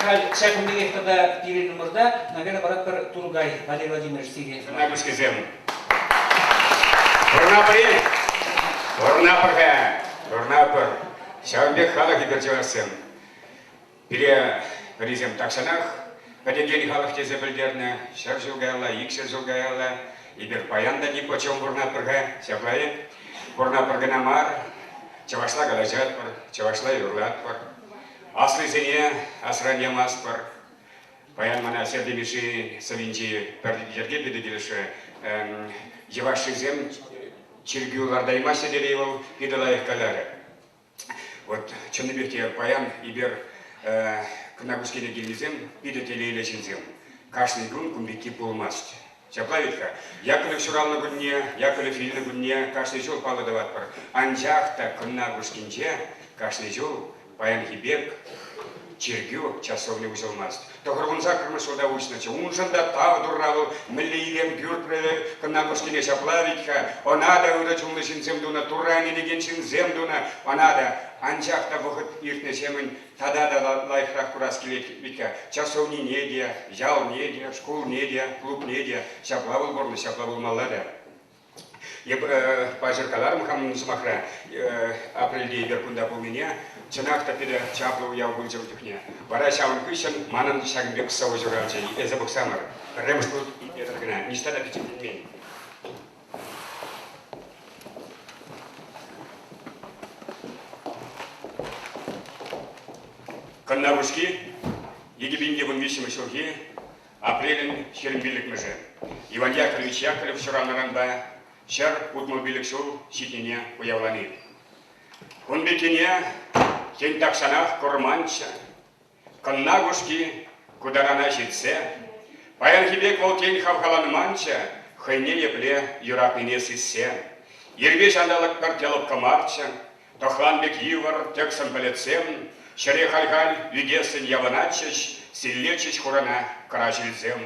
Халь ҫакӑн пекех тата пирӗн умӑрта, наверное, паратпӑр Тургай Валерий Владимирович сире.
Нагрузкисем. Пурнапӑр-и? Пурнапӑр-ха, пурнапӑр. Ҫавӑн пек халӑх эпир чӑвашсем. Пире пӗрисем тахҫанах пӗтекен халӑх тесе пӗлтернӗ. 100 ҫул каялла, 200 ҫул каялла. Эпир паян та нипочем пурӑнатпӑр-ха, ҫапла-и? Пурӑнатпӑр кӑна мар, чӑвашла калаҫатпӑр, чӑвашла юрлатпӑр. Аслисене асран ямастпӑр. Паян мана Сергей Мишши сӑввинчи пӗр йӗрке питӗ килӗшрӗ. Йӑвашшисем чиркӳ лартаймаҫҫӗ тени вӑл питӗ лайӑх каларӗ. Вот чӑннипех те паян эпир Кӑнна килнисем питӗ телейлӗ ҫынсем. Кашни кун кун пекки пулмасть. Ҫапла вӗт-ха. Яковлев ҫуралнӑ кунне, Яковлев вилнӗ кунне кашни ҫул паллӑ тӑватпӑр. Анчах та Кӑнна Кушкинче кашни ҫул паянхи пек чиркӳ часовня уҫӑлмасть. Тӑхӑрвунсаккӑрмӗш ҫулта уҫнӑччӗ. Уншӑн та тав турра вӑл мӗнле илем кӳртрӗ Кӑнна Кушкине ҫапла вӗт-ха. Ӑна та ырӑ чунлӑ ҫынсем тунӑ, турра ӗненекен ҫынсем тунӑ ӑна та. Анчах та вӑхӑт иртнӗҫемӗн тата та лайӑхрах курас килет вӗт-ха. Часовнине те, ялне те, шкулне те, клубне те. Ҫапла вӑл пурнӑҫ, ҫапла пулмалла та. Эп паҫӑр каларӑм хамӑн сӑмахра, апрельте эпир кунта пулнине, чӑнах та пире чаплӑ уяв пулчӗ ун чухне. Вара ҫавӑн хыҫҫӑн манӑн ҫакӑн пек сӑвӑ ҫуралчӗ. Эсӗ пӑхсамӑр, пӗрремӗш хут илтетӗр. кӑна, ниҫта та пичетленмен. Кӑнна Кушки 2013 ҫулхи апрелӗн 25-мӗшӗ. Иван Яковлевич Яковлев ҫуралнӑранпа 165 ҫул ҫитнине уявлани. Кун пеккине тен тахҫанах курманччӗ. Кӑнна Кушки кутарана ҫитсе, паянхи пек вӑл тен хавхаланманччӗ, хӑйне епле юратнине сиссе. Ирпе ҫанталӑк пӗртте лӑпкӑ марччӗ, тӑхлан пек йывӑр, тӗксӗм пӗлӗтсем ҫӗре халь-халь ӳкессӗн явӑнатчӗҫ, силлетчӗҫ хурана кӑра ҫилсем.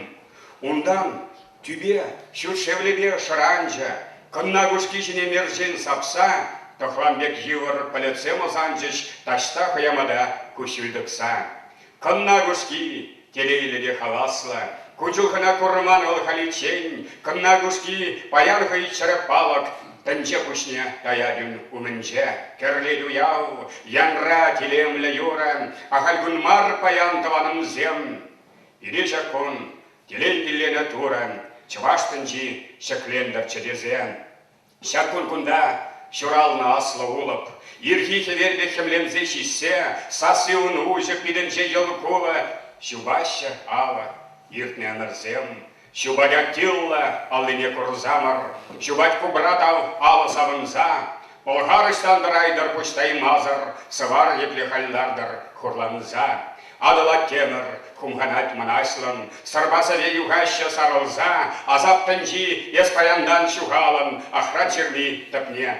Унтан Тӳпе ҫут шевлепе шӑранчӗ, кӑнна кушки ҫине мерчен сапса, тӑхлан пек йывӑр пӗлӗтсем ӑсанчӗҫ таҫта хӑямата куҫҫуль тӑкса. Кӑнна кушки телейлӗ те хаваслӑ, ку чухӑна курман вӑл халиччен, кӑнна кушки паян хӑй чӗрӗп палӑк, тӗнче пуҫне таять ун умӗнче. Кӗрлет уяв, янра илемлӗ юрӑ, ахаль кун мар паян тӑванӑмсем. Пире ҫак кун Телей пилленӗ Турӑ чӑваш тӗнчи ҫӗклентӗрччӗ тесе. Ҫак кун кунта ҫуралнӑ аслӑ улӑп, ирхи хӗвел пек хӗмленсе ҫиҫсе, сасси ун уҫӑ питӗнче йӑл кулӑ ҫупаҫҫӗ алӑ иртнӗ ӗмӗрсем. Ҫупать Аттила аллине курсамӑр, ҫупать Кубра тав алӑ савӑнса, Пӑлхар ӑҫтан тӑрайтӑр пуҫ таймасӑр, сӑвар епле халь лартӑр хурланса. Атӑлать темӗр, хумханать мӑнаҫлӑн, сӑрпа сӗве юхаҫҫӗ сарӑлса, асап тӗнчи эс паянтан ҫухалӑн, ахрат ҫырми тӗпне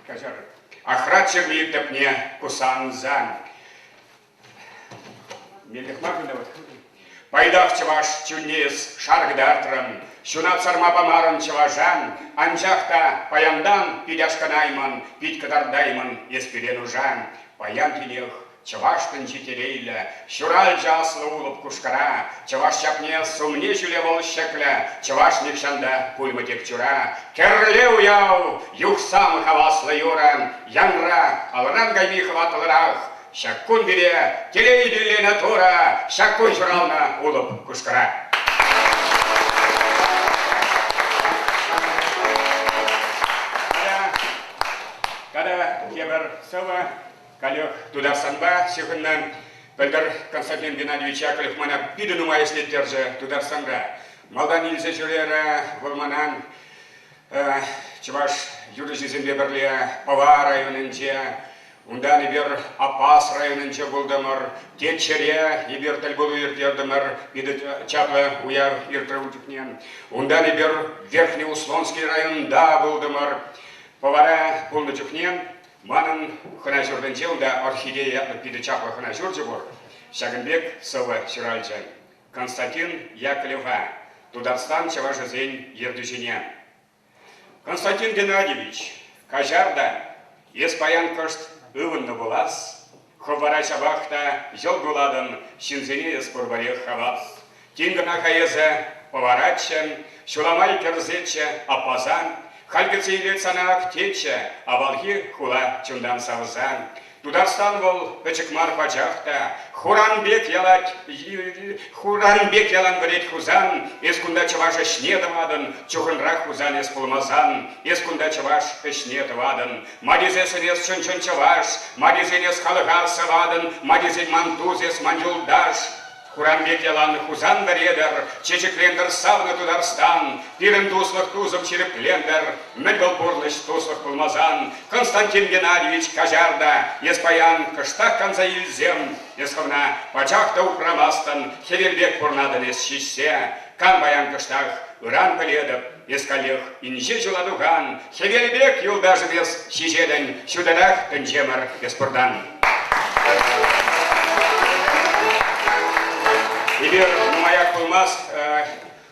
каҫар, ахрат ҫырми тӗпне кусансан. Меллех мар кунта вот. Пайтах чӑваш чунне эс шар кӑтартрӑн, ҫунат сарма памарӑн чӑвашан, анчах та паянтан пит ашкӑнаймӑн, пит кӑтартаймӑн эс пире нуша. Паян тинех чӑваш тӗнчи телейлӗ, ҫуралчӗ аслӑ улӑп Кушкӑра, чӑваш чапне сумне ҫӳле вӑл ҫӗклӗ, чӑваш нихҫан та пулмӗ тек чура. Кӗрле уяв, юхсам хаваслӑ юрӑ, янра, алран кайми хӑватлӑрах, Ҫак кун пире телей пилленӗ Турӑ, ҫак кун ҫуралнӑ Улӑп Кушкӑра. Тата тепӗр сӑвӑ каллех Тутарстанпа ҫыхӑннӑ. Пӗлтӗр Константин Геннадьевич Яковлев мана питӗ нумай ӗҫлеттерчӗ Тутарстанра. Малтан илсе ҫӳрерӗ вӑл мана чӑваш юрӑҫисемпе пӗрле Пӑва районӗнче, унтан эпир Апас районӗнче пултӑмӑр, Теччӗре эпир тӗлпулу ирттертӗмӗр, питӗ чаплӑ уяв иртрӗ ун чухне. Унтан эпир Верхнеуслонский районта пултӑмӑр. Пӑвара пулнӑ чухне манӑн хӑна ҫуртӗнче унта Орхидея ятлӑ питӗ чаплӑ хӑна ҫурчӗ пур. Ҫакӑн пек сӑвӑ ҫуралчӗ. Константин Яковлева, Тутарстан чӑвашӗсен ертӳҫине. Константин Геннадьевич, каҫар та, эс паян кӑшт ывӑннӑ пулас, хӑв вара ҫапах та йӑл кулатӑн, ҫынсене эс пурпӗрех хавас. Тин кӑна-ха эсӗ пӑваратчӗ, ҫула май кӗрсеччӗ аппаса, халь кӗтсе илет сана ак тетчӗ, авалхи хула чунтан савса. Тутарстан вӑл пӗчӗк мар пачах та, хуран пек ялать, хуран пек ялан вӗрет Хусан, эс кунта чӑваш ӗҫне тӑватӑн, чухӑнрах Хусан эс пулмасан, эс кунта чӑваш ӗҫне тӑватӑн. Ма тесессӗн эс чӑн-чӑн чӑваш, ма тесен эс халӑха сӑватӑн, ма тесен ман тус эс, ман юлташ. Хуран пек ялан Хусан вӗретӗр, чечеклентӗр савнӑ Тутарстан, пирӗн туслӑх тусӑм ҫирӗплентӗр, мӗн вӑл пурнӑҫ туслӑх пулмасан, Константин Геннадьевич каҫар та, эс паян кӑштах канса илсем, эс хӑвна пачах та упрамастӑн, хӗвел пек пурнатӑн эс ҫиҫсе, кан паян кӑштах, ыран пӗлетӗп, эс каллех инҫе ҫула тухан, хӗвел пек юлташӑм эс ҫиҫетӗн, ҫутӑрах тӗнчемӗр эс пуртан. Эпир нумаях пулмасть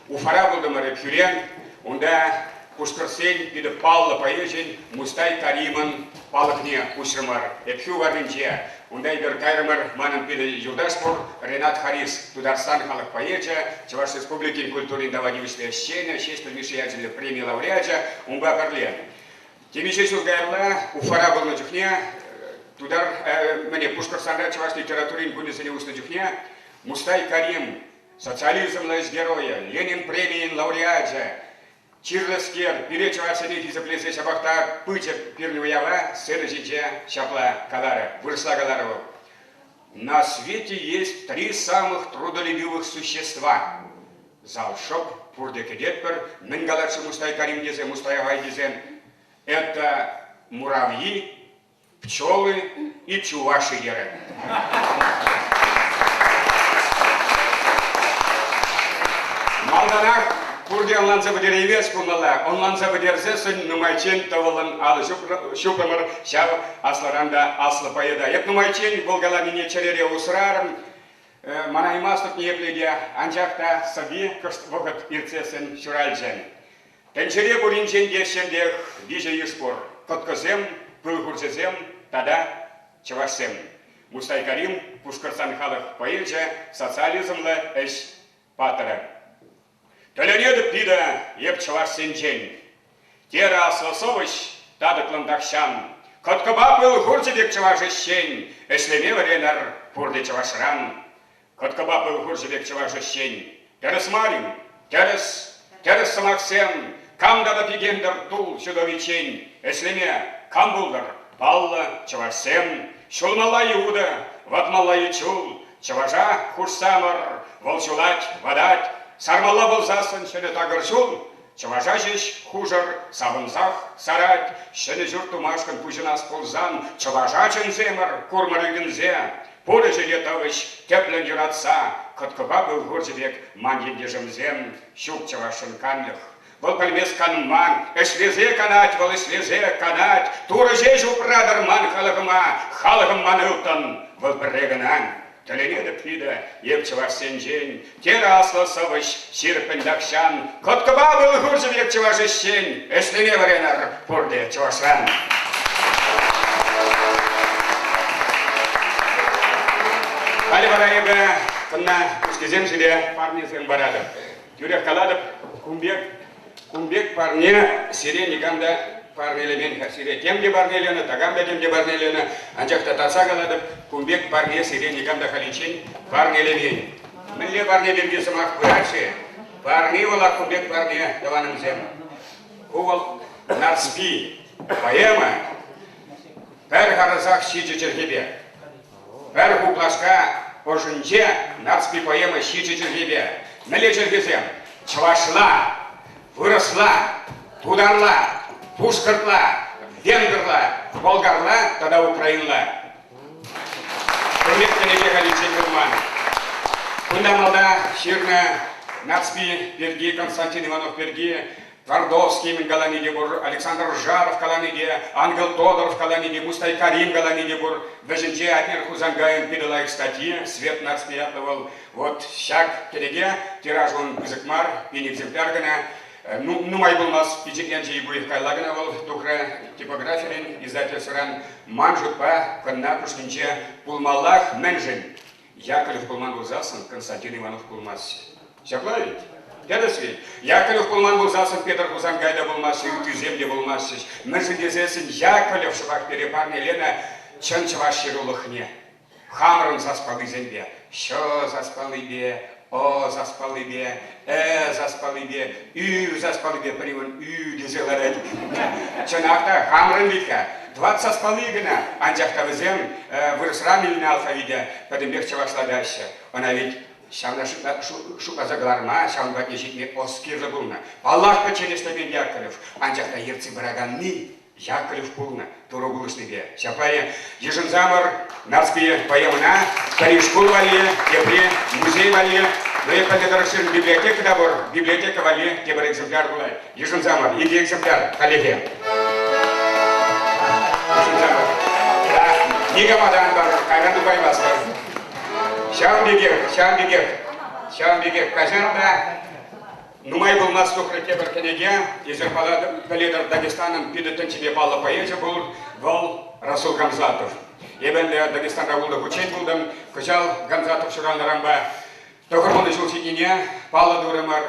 Уфара пултӑмӑр Ӗпхӳре. Унта пушкӑртсен питӗ паллӑ поэчӗн Мустай Каримӑн палӑкне уҫрӑмӑр Ӗпхӳ варринче. Унта эпир кайрӑмӑр. Манӑн питӗ юлташ пур, Ренат Харис, Тутарстан халӑх поэчӗ, Чӑваш Республикин культурин тава тивӗҫлӗ ӗҫченӗ, Ҫеҫпӗл Мишши ячӗллӗ преми лауреачӗ. Унпа пӗрле Темиҫе ҫул каялла Уфара пулнӑ чухне тутар, мӗне, Пушкӑртстанра чӑваш литературин кунӗсене уҫнӑ чухне Мустай Карим Социализмлӑ ӗҫ геройӗ, Ленин премийӗн лауреачӗ, чирлӗскер, пире чӑвашсене хисеплесе ҫапах та пычӗ пирӗн уява сцена ҫинче ҫапла каларӗ, вырӑсла каларӗ вӑл. На свете есть три самых трудолюбивых существа. Зал шӑп, пурте кӗтетпӗр, мӗн калать-ши Мустай Карим тесе, Мустай Агай тесе. Это муравьи, пчелы и чуваши терӗ. Малтанах пурте ӑнланса пӗтереймест пулмалла. Ӑнланса пӗтерсессӗн нумайччен тӑвӑллӑн алӑ ҫупрӑмӑр ҫав аслӑран та аслӑ поэта. Эп нумайччен вӑл каланине чӗрере усрарӑм. Манаймастӑп ниепле те, анчах та сӑвви кӑшт вӑхӑт иртсессӗн ҫуралчӗ. Тӗнчере пуринчен те ҫемьех виҫӗ йыш пур: кӑткӑсем, пыл хурчӗсем тата чӑвашсем. Мустай Карим Пушкӑртстан халӑх поэчӗ, социализмлӑ ӗҫ паттӑрӗ. Тӗлӗнетӗп питӗ эп чӑвашсенчен. Терӗ аслӑ сӑвӑҫ татӑклӑн тахҫан. Кӑткӑпа пыл хурчӗ пек чӑваш ӗҫчен, ӗҫлеме вӗренӗр пурте чӑвашран. Кӑткӑпа пыл хурчӗ пек чӑваш ӗҫчен. Тӗрӗс мар-им? Тӗрӗс, тӗрӗс сӑмахсем. Кам тата пикентӗр тул ҫутӑличчен ӗҫлеме кам пултӑр? Паллӑ, чӑвашсем. Ҫулмалла-и утӑ, ватмалла-и чул, чӑваша хушсамӑр, вӑл ҫулать, ватать. Сармалла пулсассӑн ҫӗнӗ такӑр ҫул, чӑваша ҫеҫ хушӑр, савӑнсах сарать. Ҫӗнӗ ҫурт тумашкӑн пуҫӑнас пулсан чӑваша чӗнсемӗр, курмӑр ӳкӗнсе. Пур ӗҫе те тӑвӗҫ тӗплӗн юратса, кӑткӑпа пыл хурчӗ пек ман ентешӗмсем, ҫук чӑвашшӑн канлӗх. Вӑл пӗлмест канман, ӗҫлесе канать вӑл, ӗҫлесе канать. Турӑ ҫеҫ упратӑр ман халӑхӑма, халӑхӑм ман ылтӑн, вӑл пӗрре кӑна. Тӗлӗнетӗп питӗ эп чӑвашсенчен, терӗ аслӑ сӑвӑҫ ҫирӗппӗн тахҫан. Кӑткӑпа пыл хурчӗ пек чӑваш ӗҫчен, ӗҫлеме вӗренӗр пурте чӑвашран. Халӗ вара эпӗ кӑна куҫкисем ҫине парнесем паратӑп. Тӳрех калатӑп, кун пек, кун пек парне сире никам та парнелемен-ха. Сире тем те парнеленӗ, такам та тем те парнеленӗ, анчах та татса калатӑп, кун пек парне сире никам та халиччен парнелемен. Мӗнле парне пирки сӑмах пырать-ши? Парни вӑл кун пек парне, тӑванӑмсем. Ку вӑл Нарспи поэма пӗр харӑсах ҫичӗ чӗлхепе. Пӗр хуплашка ӑшӗнче Нарспи поэма ҫичӗ чӗлхепе. Мӗнле чӗлхесем? Чӑвашла, вырӑсла, тутарла, пушкӑртла, венгрла, болгарла тата украинла. Кун пек кӗнеке халиччен пулман. Кунта малта ҫырнӑ Нарспи пирки, Константин Иванов пирки Твардовский мӗн калани те пур, Александр Жаров калани те, Ангел Тодоров калани те, Мустай Карим калани те пур. Вӗҫӗнче Атнер Хусанкайӑн питӗ лайӑх статйи «Свет Нарспи» ятлӑ вӑл. Вот ҫак кӗнеке тираж ун пысӑк мар, пин экземпляр кӑна. Ну, нумай пулмасть пичетленчӗ ик кайла кӑна вӑл тухрӗ типографирен, издательствӑран. Ман шутпа, кӑнна кушнинче пулмаллах. Мӗншӗн? Яковлев пулман пулсассӑн Константин Иванов пулмастчӗ. Ҫапла ведь? Тӗрӗс ведь? Яковлев пулман пулсассӑн Петр Хусанкай та пулмастчӗ, ыттисем те пулмастчӗҫ. Мӗншӗн тесессӗн Яковлев шӑпах пире парнеленӗ чӑн чӑваш ҫырулӑхне. Хамӑрӑн саспаллисемпе, ҫ саспаллипе, ӑ саспаллипе, ӗ саспаллипе, ӳ саспаллипе пӗри вӑл ӳ тесе ларать. Чӑнах та, хамӑрӑн вӗт-ха. Тӑват саспалли кӑна, анчах та вӗсем вырӑсран илнӗ алфавите пӗтӗмпех чӑвашлатаҫҫӗ. Ӑна ведь ҫавна шутласа кӑларма, ҫавӑн патне ҫитме ӑс кирлӗ пулнӑ. Паллах, пӗччен ӗҫлемен Яковлев, анчах та ертсе пыраканни Яковлев пулнӑ Турӑ пулӑшнипе. Ҫапла йышӑнсамӑр Нарспи поэмӑна пӗри шкул валли, тепри музей валли, ну эп пӗлнӗ тӑрӑх ҫырнӑ библиотека та пур, библиотека валли тепӗр экземпляр пулать. Йышӑнсамӑр, икӗ экземпляр хальлӗхе. Йышӑнсамӑр. Да, никама та ан парӑр, кайран тупаймастӑр. Ҫавӑн пекех, ҫавӑн пекех, ҫавӑн пекех каҫар та Нумай пулмасть тухрӗ тепӗр кӗнеке. Эсир пӗлетӗр, Дагестанӑн питӗ тӗнчипе паллӑ поэчӗ пур. Вӑл Расул Гамзатов. Эпӗ ӗнтӗ Дагестанра ултӑ хутчен пултӑм. Кӑҫал Гамзатов ҫуралнӑранпа 90 ҫул ҫитнине паллӑ турӑмӑр.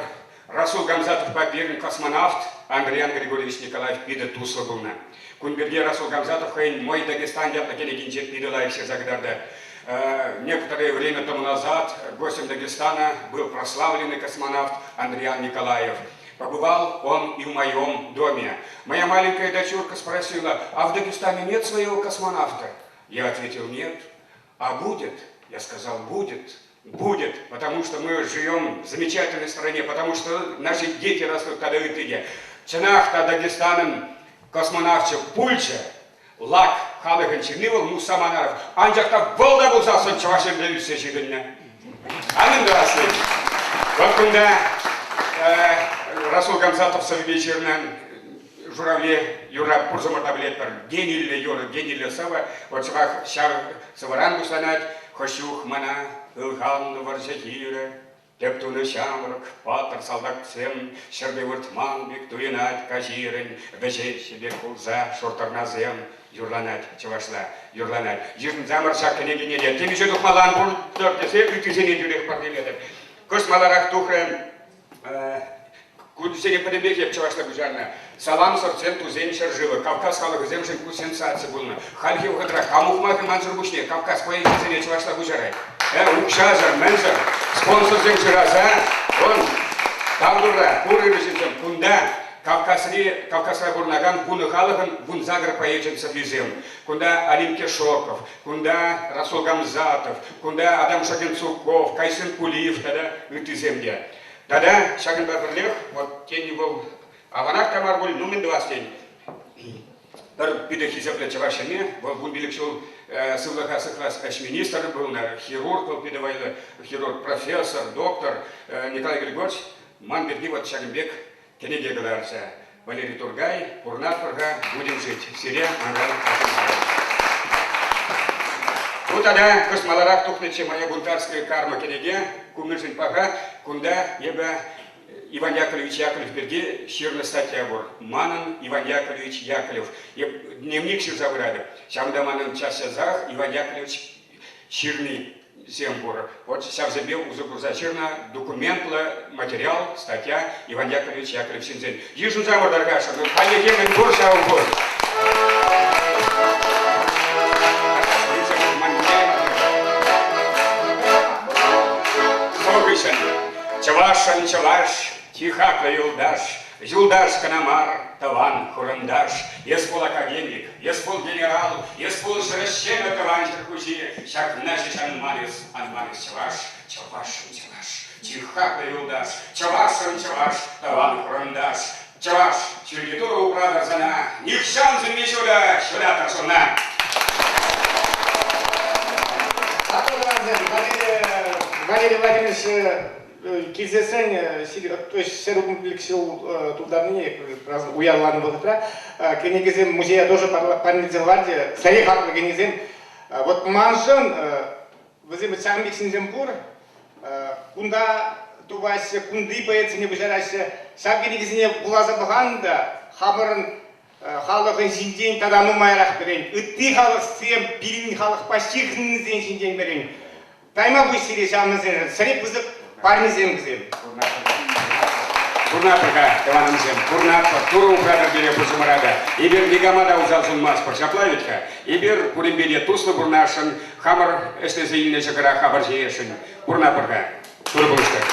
Расул Гамзатовпа пирӗн космонавт Андриян Григорьевич Николаев питӗ туслӑ пулнӑ. Кун пирки Расул Гамзатов хӑйӗн «Мой Дагестан» ятлӑ кӗнекинче питӗ лайӑх ҫырса кӑтартать. Некоторое время тому назад гостем Дагестана был прославленный космонавт Андриан Николаев. Побывал он и в моем доме. Моя маленькая дочурка спросила, а в Дагестане нет своего космонавта? Я ответил, нет. А будет? Я сказал, будет. Будет, потому что мы живем в замечательной стране, потому что наши дети растут тата ытти те. Чӑнах та Дагестанӑн космонавчӗ пулчӗ, Лак халӑхӗн ҫынни вӑл Муса Манаров. Анчах та вӑл та пулсассӑн Чӑваш Енре ӳссе ҫитӗннӗ. Ан тӑвасси. Вот кунта Расул Гамзатов сӑввипе ҫырнӑ Журавле юрра пурсӑмӑр та пӗлетпӗр. Гениллӗ юрӑ, гениллӗ сӑвӑ. Вот шӑпах ҫав сӑвӑран пуҫланать. Хӑш чух мана ылханнӑ вӑрҫӑ хирӗ, Тӗп тунӑ ҫамрӑк паттӑр салтаксем ҫӗрпе выртман пек туйӑнать каҫирӗн, вӗҫеҫҫӗ пек пулса шуртӑрнасем юрланать чӑвашла, юрланать. Йышӑнсамӑр ҫак кӗнекене те темиҫе тухмалла ан пултӑр тесе ыттисене тӳрех парнелетӗп. Кӑшт маларах тухрӗ Кунсене пӗтӗмпех эп чӑвашла куҫарнӑ. Салам сӑртсем тусен ҫӗршывӗ, Кавказ халӑхӗсемшӗн ку сенсаци пулнӑ. Хальхи вӑхӑтра кам ухмахӗ мансӑр пуҫне Кавказ поэчӗсене чӑвашла куҫарать? Э, укҫасӑр, мӗнсӗр, спонсорсем шыраса, он, тав турра, пур ырӑ ҫынсем кунта Кавказри, Кавказра пурӑнакан вунӑ халӑхӑн вунсакӑр поэчӗн сӑввисем. Кунта Алим Кешоков, кунта Расул Гамзатов, кунта Адам Шагенцуков, Кайсын Кулиев тата ыттисем те. Тата ҫакӑнпа пӗрлех, вот тен вӑл аванах та мар пуль, ну мӗн тӑвас тен. Пӗр питӗ хисеплӗ чӑваш ҫынни, вӑл 15 ҫул сывлӑха сыхлас ӗҫ министрӗ пулнӑ, хирург вӑл питӗ вӑйлӑ хирург, профессор, доктор Николай Григорьевич ман пирки вот ҫакӑн пек кӗнеке кӑларчӗ. Валерий Тургай, пурӑнатпӑр-ха, будем жить. Сире манран Ку тата кӑшт маларах тухнӑччӗ «Моя бунтарская карма» кӗнеке. Ку мӗншӗн паха? Кунта эпӗ Иван Яковлевич Яковлев пирки ҫырнӑ статья пур. Манӑн Иван Яковлевич Яковлев. Эп дневник ҫырса пыратӑп. Ҫавӑнта манӑн час-часах Иван Яковлевич ҫырнисем пур. Вот ҫавсемпе усӑ курса ҫырнӑ документлӑ материал, статья Иван Яковлевич Яковлев ҫынсен. Йышӑнса выртар-ха, хальлӗхе мӗн пур ҫав пур. Хыҫҫӑн чӑвашӑн чӑваш, чи хаклӑ юлташ, Юлташ кӑна мар, тӑван хурӑнташ. Эс пул академик, эс пул генерал, эс пул ҫӗрӗҫченӗ тӑван ҫӗр хуҫи. Ҫакна ҫеҫ ан ман эс, ан ман эс чӑваш, чӑвашшӑн чӑваш, чи хаклӑ юлташ, чӑвашшӑн чӑваш, тӑван хурӑнташ. Чӑваш, ҫӳлти Турӑ упратӑр сана, нихҫан сӳнми ҫутӑ ҫутатӑр сунна.
Хаклӑ тӑвансем, Валерий Владимирович килсессӗн ҫӗр ҫул тултарнине уявланӑ вӑхӑтра кӗнекесем музея тоже парнелесе хӑварчӗ. Сӗре хаклӑ кӗнекесем. Вот маншӑн вӗсем ҫакӑн пек ҫынсем пур. Кунта тупаҫҫӗ, кунти поэтсене пуҫараҫҫӗ. Ҫав кӗнекесене вуласа пӑхан та хамӑрӑн халӑхӑн ҫинчен тата нумайрах пӗлен. Ытти халӑхсем пирӗн халӑхпа ҫыхӑннисен ҫинчен пӗлен. Тайма пуҫ сире ҫавнӑсемшӗн. Сӗре пысӑк парнесем вӗсем.
Пурнатпӑр-ха, тӑванӑмсем, пурнатпӑр. Турӑ упратӑр пире пурсӑмӑра та. Эпир никама та усал сунмастпӑр, ҫапла вӗт-ха? Эпир пуринпе те туслӑ пурӑнасшӑн, хамӑр ӗҫлесе илнӗ ҫӑкӑра хамӑр ҫиесшӗн. Пурӑнатпӑр-ха. Турӑ пулӑштӑр.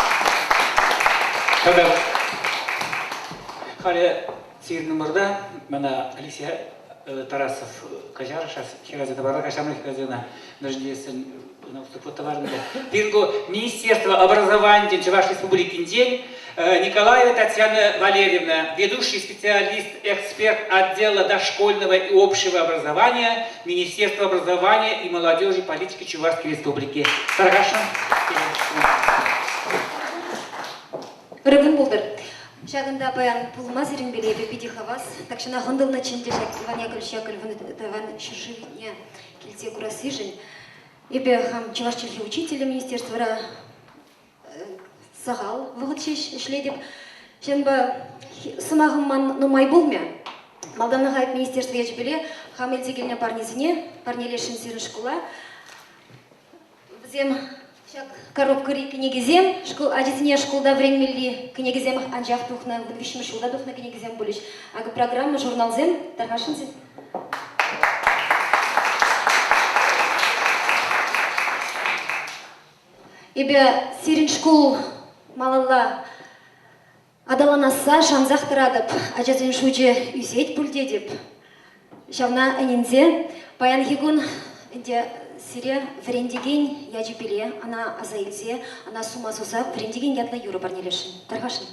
Тата халӗ сирӗн умӑрта мана Алексей Тарасов каҫар, хӗрача тӑвара каҫарнӑ хӗрачана мӗншӗн Пирӗн ку Министерство образованийӗн Чӑваш Республикинчен Николаева Татьяна Валерьевна, ведущий специалист, эксперт отдела дошкольного и общего образования Министерства образования и молодежи политики Чувашской Республики. Тархасшӑн.
Ырӑ кун пултӑр. Ҫакӑнта паян пулма сирӗнпеле эпӗ питӗ хавас. Тахҫанах ӑнтӑлнӑччӗ ӗнтӗ ҫак Иван Яковлевич Яковлевӑн тӑван ҫӗршывне килсе курассишӗн. Эпӗ хам чӑваш чӗлхи учителӗ министерствӑра сахал вӑхӑт ҫеҫ ӗҫлетӗп. Ҫавӑнпа сӑмахӑм ман нумай пулмӗ. Малтанлӑха эп министерство ячӗпеле хам илсе килнӗ парнесене парнелесшӗн сирӗн шкула. Вӗсем ҫак коробкӑри кӗнекесем, шкул ачисене шкулта вӗренмелли кӗнекесем анчах тухнӑ, вун виҫҫӗмӗш ҫулта тухнӑ кӗнекесем пулӗҫ. Акӑ программа, журналсем тархасшӑн. Эпӗ сирӗн шкул малалла аталанасса шансах тӑратӑп. Ачасен шучӗ ӳсет пуль тетӗп. Ҫавна ӗненсе паянхи кун ӗнтӗ сире вӗрентекен ячӗпеле ӑна аса илсе, ӑна сума суса вӗрентекен ятлӑ юрӑ парнелесшӗн. Тархасшӑн.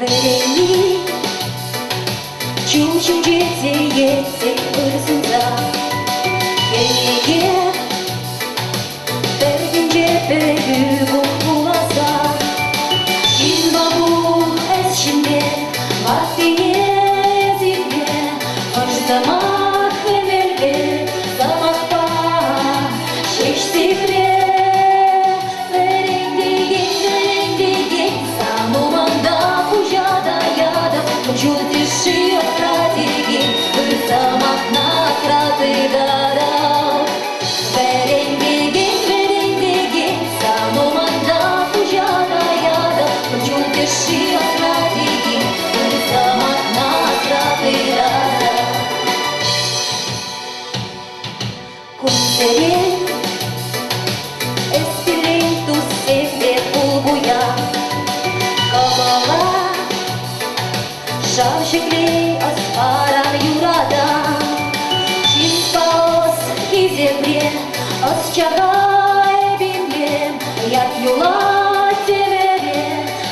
Вӗренни чун ҫинче теет ыр сунса кӗнеке пӗркенче пӗлӳ пуласа ҫынпа пул эс ҫынпе ваттине сивве ӑш-сӑмах эмелпе сӑмахпа ҫеҫ сипле. Вӗрентекен, вӗрентекен, сан умӑнта пуҫа таятӑп, чун тӗшши асра текен, ыр сӑмахна асра тытатӑп. Вӗрентекен, вӗрентекен, сан умӑнта пуҫа таятӑп, чун тӗшши асра текен, ыр сӑмахна асра тытатӑп. Кунсерен эс пирӗн туссемпе пул пуян, кӑмӑла шав ҫӗклей ӑс паран юратан. Ҫынпа ӑс хисепре, ӑсчаха эпимлем, ят юлать темӗре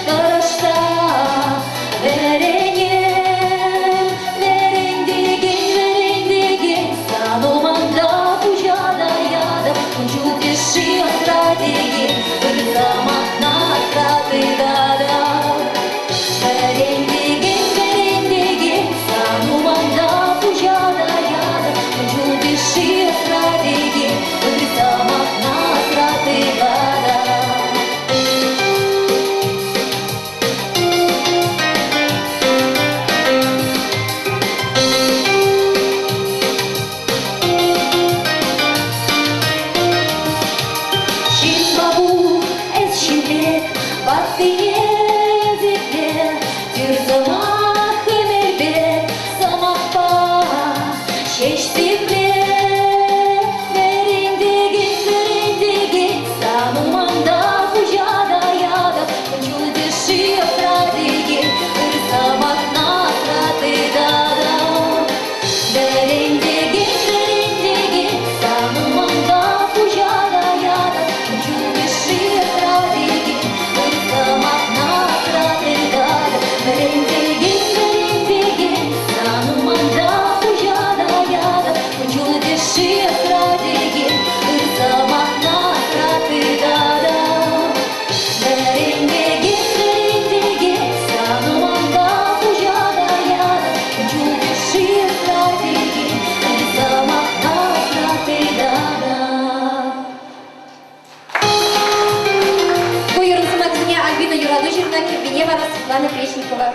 тӑрӑшса вӗренем. Вӗрентекен, вӗрентекен, сан умӑнта пуҫа таятӑп, ун чухне-ши асра текен, ыр самантна асра тытатӑп. Вӗрентекен, вӗрентекен, сан умӑнта пуҫа таятӑп, ун чухне-ши асра текен, ыр самантна асра тытатӑп. Ҫынпа пул, эс ҫын пек, ваттине сипле, тӳр сӑмах эмелпе, сӑмахпа ҫеҫ сипле. Вӗрентекен, вӗрентекен, сан умӑнта пуҫа таятӑп, чун-тӗшши асра текен, ыр сӑмахна асра тытатӑп. Вӗрентекен, вӗрентекен, сан умӑнта пуҫа таятӑп, чун-тӗшши асра текен, ыр сӑмахна асра тытатӑп. Вӗрентекен, вӗрентекен, сан умӑнта пуҫа таятӑп, чун-тӗшши асра текен, ыр сӑмахна асра тытатӑп. Вӗрентекен, вӗрентекен, сан умӑнта пуҫа таятӑп, чун-тӗшши асра текен, ыр сӑмахна асра тытатӑп. Ку юрӑ сӑмахӗсене Альбина Юрату ҫырнӑ, кӗввине вара Светлана Кречникова.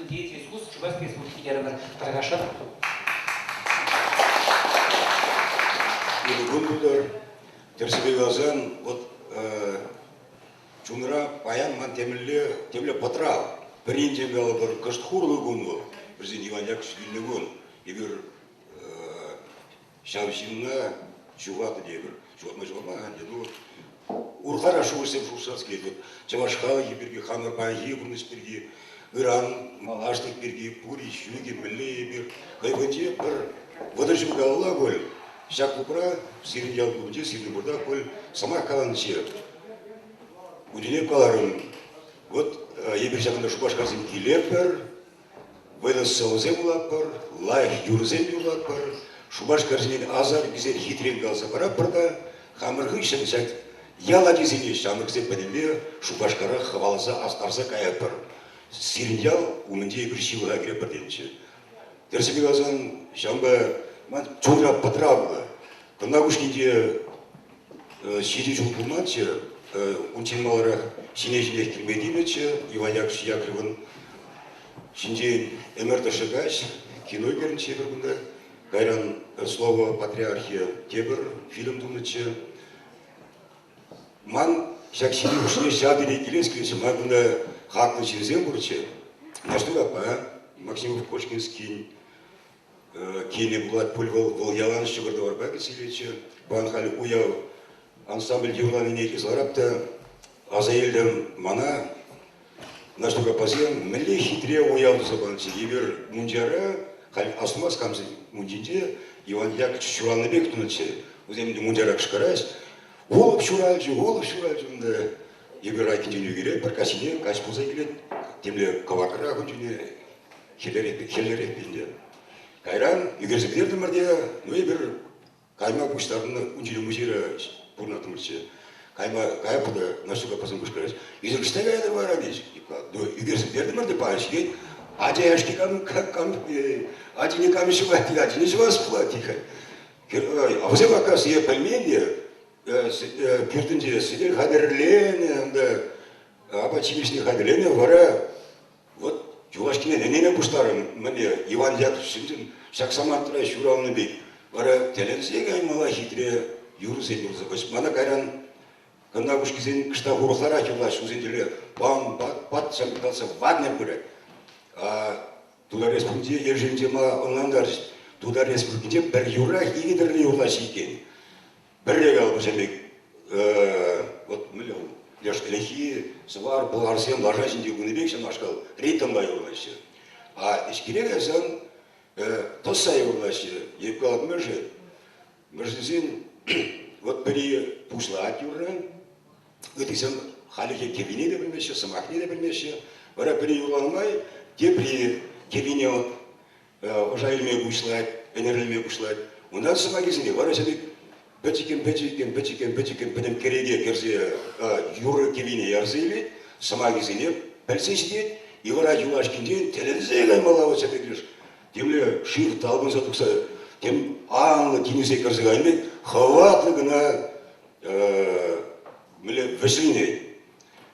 Деятель искусств Чувашской Республики терӗмӗр. Тархасшӑн.
Ырӑ кун пултӑр. Тӗрӗссипе каласан, вот чунра паян ман темӗнле, темле пӑтрав. Пӗринчен калӑпӑр, кӑшт хурлӑ кун вӑл. Вӗсен Иван Яковлевич вилнӗ кун. Эпир ҫав ҫынна ҫухатнӑ тейӗпӗр. Ҫухатма ҫухатман ӗнтӗ. Ну, урхара шухӑшсем шухӑшлас килет. Вот чӑваш халӑхӗ пирки, хамӑр паянхи пурнӑҫ пирки, ыран малашлӑх пирки пур-и, ҫук-и, мӗнле эпир. Хӑй вӑхӑтӗнче пӗр 30 ҫул каялла пуль ҫак клубра, сирӗн ял клубӗнче, сирӗн пуртах пуль, сӑмах каланӑччӗ. Утине каларӑм, вот эпир ҫакӑнта Шупашкарсем килетпӗр, Вӑйлӑ сӑвӑсем вулатпӑр, лайӑх юрӑсем юрлатпӑр, Шупашкарсенчен асар-писер хитрен каласа паратпӑр та хамӑр хыҫҫӑн ҫак ял ачисене ҫамрӑксем пӗтӗмпе Шупашкара хӑваласа астарса каятпӑр. Сирӗн ял умӗнче эпир ҫывӑха кӗретпӗр тенӗччӗ. Тӗрӗссипе каласан, ҫавӑнпа ман чунра пӑтравлӑ. Кӑнна Кушкинче ҫичӗ ҫул пулманччӗ, унччен маларах ҫине-ҫинех килме тивнӗччӗ Иван Яковлевич Яковлевӑн. ҫинчен ӗмӗр тӑршшӗ каҫ кино ӳкернӗччӗ эпир кунта. Кайран «Слово патриархия» тепӗр фильм тунӑччӗ. Ман ҫак ҫемье хушшине ҫав тери килес килетчӗ. Ман кунта хаклӑ ҫынсем пурччӗ. Наҫтук аппа, Максимов Кошкинскин кинӗ пулать пуль вӑл. Вӑл ялан ҫӑкӑр-тӑварпа кӗтсе илетчӗ. Паян халь уяв ансамбль юрланине итлесе ларап та аса илтӗм. Мана Наҫтук аппасем мӗнле хитре уяв туса панӑччӗ. Эпир мунчара, халь астумасть камсен мунчинче, Иван Яковлевич ҫуралнӑ пек тунӑччӗ. Вӗсем ӗнтӗ мунчара кӑшкӑраҫ. Улӑп ҫуралчӗ, улӑп ҫуралчӗ унта. Эпир айккинчен ӳкеретпӗр, каҫхине каҫ пулса килет. Темле кӑвакра ун чухне хӗллерех, хӗллерех ӗнтӗ. Кайран ӳкерсе пӗтертӗмӗр те, ну эпир Кайма пуҫтарӑннӑ ун чухне музейре пурӑнаттӑмӑрччӗ. Кайма каятпӑр та Наҫтук аппасем кӑшкӑраҫ. Эсир ӑҫта каятӑр вара тет. Ну, ӳкерсе пӗтертӗмӗр те паян ҫитет. Ача яшки кам, кам, ачине кам ҫӑвать, тет, ачине ҫӑвас пулать, тет. А вӗсем, оказывается, я пӗлмен те, пӳртӗнче сӗтел хатӗрленӗ, унта апат-ҫимӗҫне хатӗрленӗ, вара Вот юлашкине ӗнене пуҫтарӑн, мӗнле Иван Яковлевич ҫак самантра ҫуралнӑ пек. Вара тӗлӗнсе каймалла хитре юрӑсем юрласа пачӗ. Мана кайран кӑна кушкисен кӑштах урӑхларах юрлаҫҫӗ, вӗсен тӗле пам пат пат ҫамрӑкланса Вагнер пырать. А Тутар Республикинче Елшинче ма ӑнлантарчӗҫ. Тутар Республикинче пӗр юррах икӗ тӗрлӗ юрлаҫҫӗ иккен. Пӗрре калӑпӑр пек, вот мӗнле вӑл, леш ӗлӗкхи сӑвар пӑлхарсем лаша ҫинче пынӑ пек ҫавнашкал ритмпа юрлаҫҫӗ. А ӗҫкӗре кайсан тӑсса юрлаҫҫӗ. Эп калап мӗншӗн? Мӗншӗн вот пӗри пуҫлать юрра, ыттисем хальлӗхе кӗввине те пӗлмеҫҫӗ, сӑмахне те пӗлмеҫҫӗ. Вара пӗри юрланӑ май тепри кӗввине ӑша илме пуҫлать, ӗнерӗлме пуҫлать. Унтан сӑмахӗсене вара ҫав пек пӗчӗккӗн-пӗчӗккӗн, пӗчӗккӗн-пӗчӗккӗн пӗтӗм кӗреке кӗрсе юрӑ кӗввине ярса илет, сӑмахӗсене пӗлсе ҫитет, и вара юлашкинчен тӗлӗнсе каймалла вот ҫав пек темле шыв талпӑнса тухса тем анлӑ тинӗсе кӗрсе кайнӑ пек хӑватлӑ кӑна мӗнле вӗҫленет.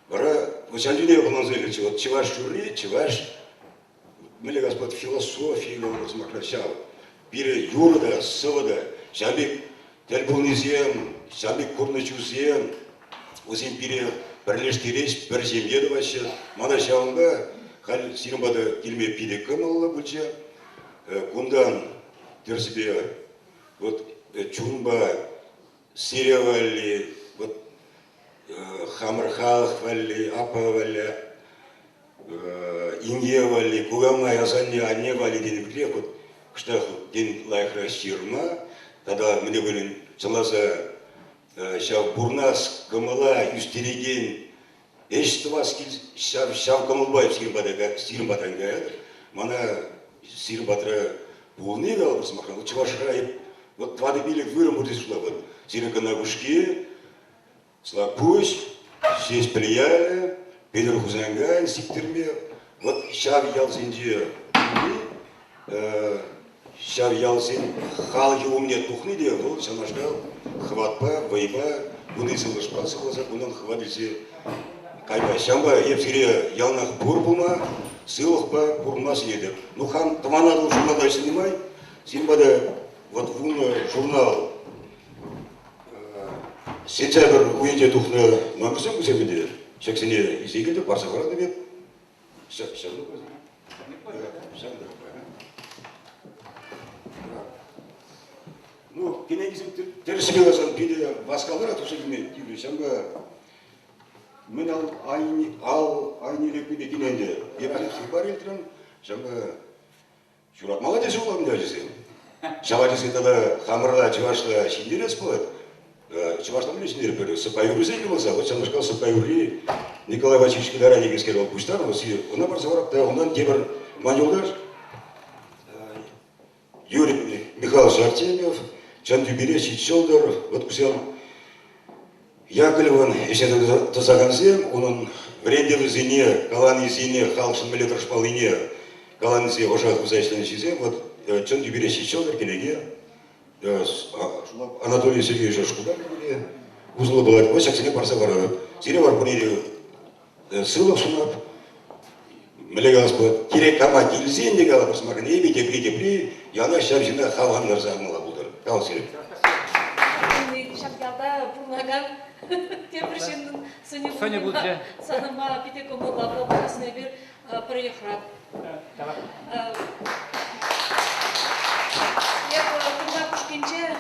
Вара ҫав тӳне ӑнланса илетчӗ. Вот чӑваш юрри, чӑваш мӗнле господ философи сӑмахра ҫав. Пире юрӑ та, сӑвӑ та, ҫав пек тӗл пулнисем, ҫав пек курнӑҫусем, вӗсем пире пӗрлештереҫ, пӗр ҫемье тӑваҫҫӗ. Мана ҫавӑнпа халь сирӗн пата килме питӗ кӑмӑллӑ пулчӗ. Кунтан тӗрӗсӗпе вот чунпа сире валли, вот хамӑр халӑх валли, аппа валли инке валли, кукамай, асанне, анне валли тенӗ пекрех вот кӑштах тен лайӑхрах ҫырма тата мӗне пулин чӑнласа ҫав пурнас кӑмӑла ӳстерекен ӗҫ тӑвас кил ҫав ҫав кӑмӑлпа сирӗн пата сирӗн патран каятӑп. Мана сирӗн патра пулни калӑпӑр сӑмахран, Чӑвашра эп вот тӑватӑ-пилӗк вырӑн пур тесе шутлатӑп. Сирӗн Кӑнна-Кушки, Слакпуҫ, Ҫеҫпӗл ялӗ, Петӗр Хусанкайӑн Сиктӗрме. Вот ҫав ялсенче пулни, ҫав ялсен халӑхӗ умне тухни те вӑл ҫавнашкал хӑватпа, вӑйпа, кунти сывлӑшпа сывласа кунтан хӑват илсе кайма. Ҫавӑнпа эп сире яланах пур пулма, сывлӑхпа пурӑнма сӗнетӗп. Ну, хам Тӑван Атӑл журналта ӗҫленӗ май, сирӗн пата вот вунӑ журнал Сентябрь уйӗнче тухнӑ номерсем кусем ӗнтӗ. Ҫаксене илсе килтӗм, парса хӑварнӑ пек. Ну, кӗнекесем тӗрӗссипе каласан питӗ васкавлӑрах тухса килме тиврӗ. Ҫавӑнпа мӗн ал ал айне лекнипе килнӗ ӗнтӗ. Эпӗ хыпар илтрӗм. Ҫавӑнпа Ҫуратмалла тесе вуланӑ ачасем. Ҫав ачасен тата хамӑрла чӑвашла ҫӗнтерес пулать. Чӑвашла мӗнле ҫӗнтерӗпӗр? Сӑпка юррисем юрласа, вот ҫавнашкал сӑпка юрри Николай Васильевич Кӑтара текенскер вӑл пуҫтарнӑ, ӑна парса парап та унтан тепӗр ман юлташ Юрий Михайлович Артемьев, чӑн тӳпере ҫич ҫӑлтӑр, вот кусем Яковлевӑн ӗҫе тӑсакансем унӑн вӗрентӗвӗсене, каланисене, халӑхшӑн мӗнле тӑрӑшмаллине каланисене ӑша хывса ӗҫленӗ ҫынсем вот чӑн тӳпере ҫич ҫӑлтӑр кӗнеке Анатолий Сергеевича шкулта вӗренме усӑллӑ пулать. Вот ҫаксене парса паратӑп. Сире вара пурне те сывлӑх сунап. Мӗнле калас пулать, кирек кама килсен те калӑпӑр сӑмахне, эпӗ тепри-тепри яланах ҫав ҫынна хавхалантарса хумалла пултӑр. Калас килет.
Ҫак ялта пурӑнакан тепӗр ҫыннӑн сӑнӗ
Сӑнӗ пулчӗ.
Сӑнӑма питӗ кӑмӑллӑ пуласна эпир пӗр йӑхран. Эп Кӑнна Кушкинче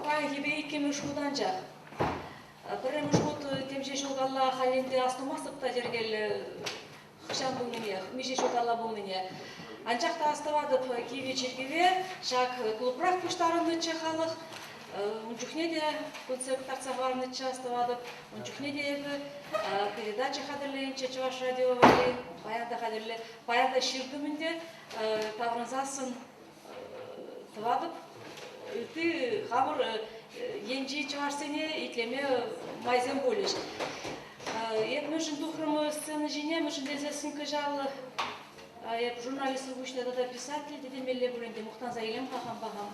паянхипе иккӗмӗш хут анчах. Пӗрремӗш хут темиҫе ҫул калла халь ӗнтӗ астумастӑп та йӗркеллӗ хӑҫан пулнине, миҫе ҫул калла пулнине. Анчах та астӑватӑп, кивӗ чиркӗве ҫак клубрах пуҫтарӑннӑччӗ халӑх. Ун чухне те концерт кӑтартса хӑварнӑччӗ, астӑватӑп. Ун чухне те эпӗ передача хатӗрленӗччӗ Чӑваш радио валли. Паян та хатӗрле, паян та ҫыртӑм ӗнтӗ. Таврӑнсассӑн тӑватӑп. Ытти хамӑр енчи чӑвашсене итлеме майсем пулӗҫ. Эп мӗншӗн тухрӑм сцена ҫине, мӗншӗн тесессӗн кӑҫал эп журналист пуҫне тата писатель те темелле пуль ӗнтӗ, мухтанса илем-ха хампа хам.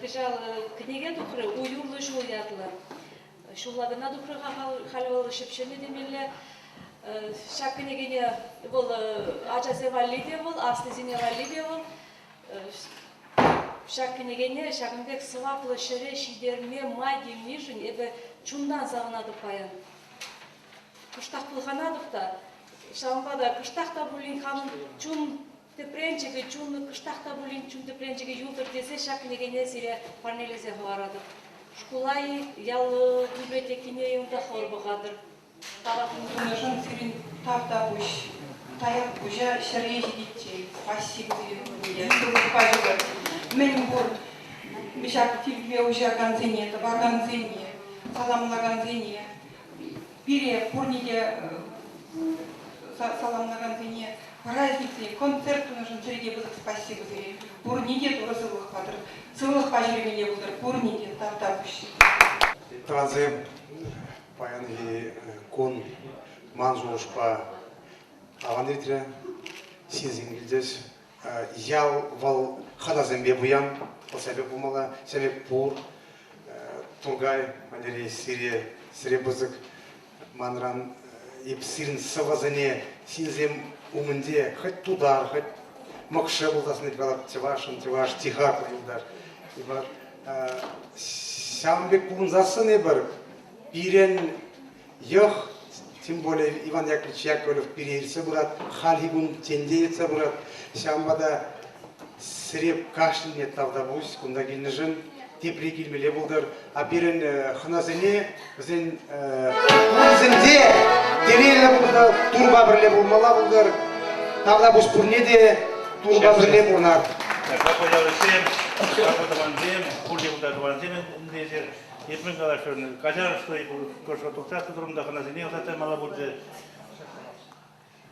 Кӑҫал кӗнеке тухрӗ «Уй урлӑ ҫул» ятлӑ. Ҫулла кӑна тухрӗ-ха халь вӑл ҫӗп-ҫӗнӗ темелле. Ҫак кӗнекене вӑл ачасем валли те вӑл, аслисене валли те вӑл. Ҫак кӗнекене ҫакӑн пек сӑваплӑ ҫӗре ҫитерме май килнишӗн эпӗ чунтан савӑнатӑп паян. Кӑштах пӑлханатӑп та, ҫавӑнпа та кӑштах та пулин хамӑн чун тӗпренчӗкӗ, чун кӑштах та пулин чун тӗпренчӗкӗ юлтӑр тесе ҫак кӗнекене сире парнелесе хӑваратӑп. Шкула-и, ял библиотекине-и унта хӑвӑр пӑхатӑр.
Тунӑшӑн сирӗн тавтапуҫ. Таяп пуҫа ҫӗре ҫитиччен. Спасибо сире пурне. Сывлӑхпа ҫӳрӗр. Мӗн пур ҫак тилхепе уҫакансене, тӑвакансене, саламлакансене, пире пурне те саламлакансене праздниксене, концерт тунӑшӑн сире те пысӑк спасибо сире. Пурне те Турӑ сывлӑх патӑр. Сывлӑхпа ҫӳремелле пултӑр пурне те. Тавтапуҫ.
Тӑвансем, Паянхи кун ман шухӑшпа аван иртрӗ. Ҫынсем килчӗҫ. Ял вӑл хӑнасемпе пуян, вӑл ҫав пулмалла, ҫав пур. Тургай, Валерий, сире, сире пысӑк манран эп сирӗн сӑвӑсене ҫынсем умӗнче хӑть тутар, хӑть мӑкшӑ пулсассӑн эп калап чӑвашӑн чӑваш тихаклӑ юлташ. Ҫавӑн пек пухӑнсассӑн эпир Пирӗн йӑх, тем более Иван Яковлевич Яковлев пире илсе пырать, хальхи кун тенте ертсе пырать. Ҫавӑнпа та сире кашнине тавтапуҫ кунта килнӗшӗн, тепри килмелле пултӑр. А пирӗн хӑнасене вӗсен кунсенче телейлӗ пултӑр, Турпа пӗрле пулмалла пултӑр. Тавтапуҫ пурне те Турпа пӗрле пурӑнар.
Хаклӑ хаклӑ тӑвансем, пурте кунта тӑвансем ӗнтӗ Эп мӗн каласшӑн, каҫарӑр, кӑшт тухса тӑтӑрӑм та хӑнасене ӑсатса ямалла пулчӗ.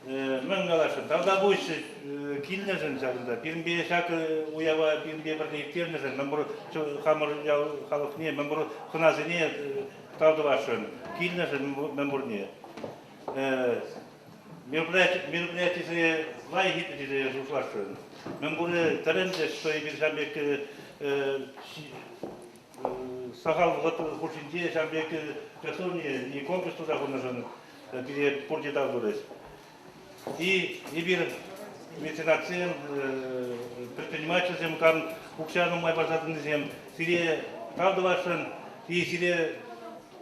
Мӗн каласшӑн, тавтапуҫ килнӗшӗн ҫакӑнта, пирӗнпе ҫак уява пирӗнпе пӗрле ирттернӗшӗн, мӗнпур хамӑр ял халӑхне, мӗнпур хӑнасене тав тӑвасшӑн, килнӗшӗн мӗнпурне. Мероприятисене лайӑх иртнӗ тесе шутласшӑн. Мӗнпурӗ тӗлӗнчӗҫ, что эпир ҫав пек сахал вӑхӑт хушшинче ҫав пек часовня и комплекс туса хунӑшӑн пире пурте тав турӗҫ. И эпир меценатсем, предпринимательсем, кам укҫа нумай парса тӑнисем, сире тав тӑвасшӑн и сире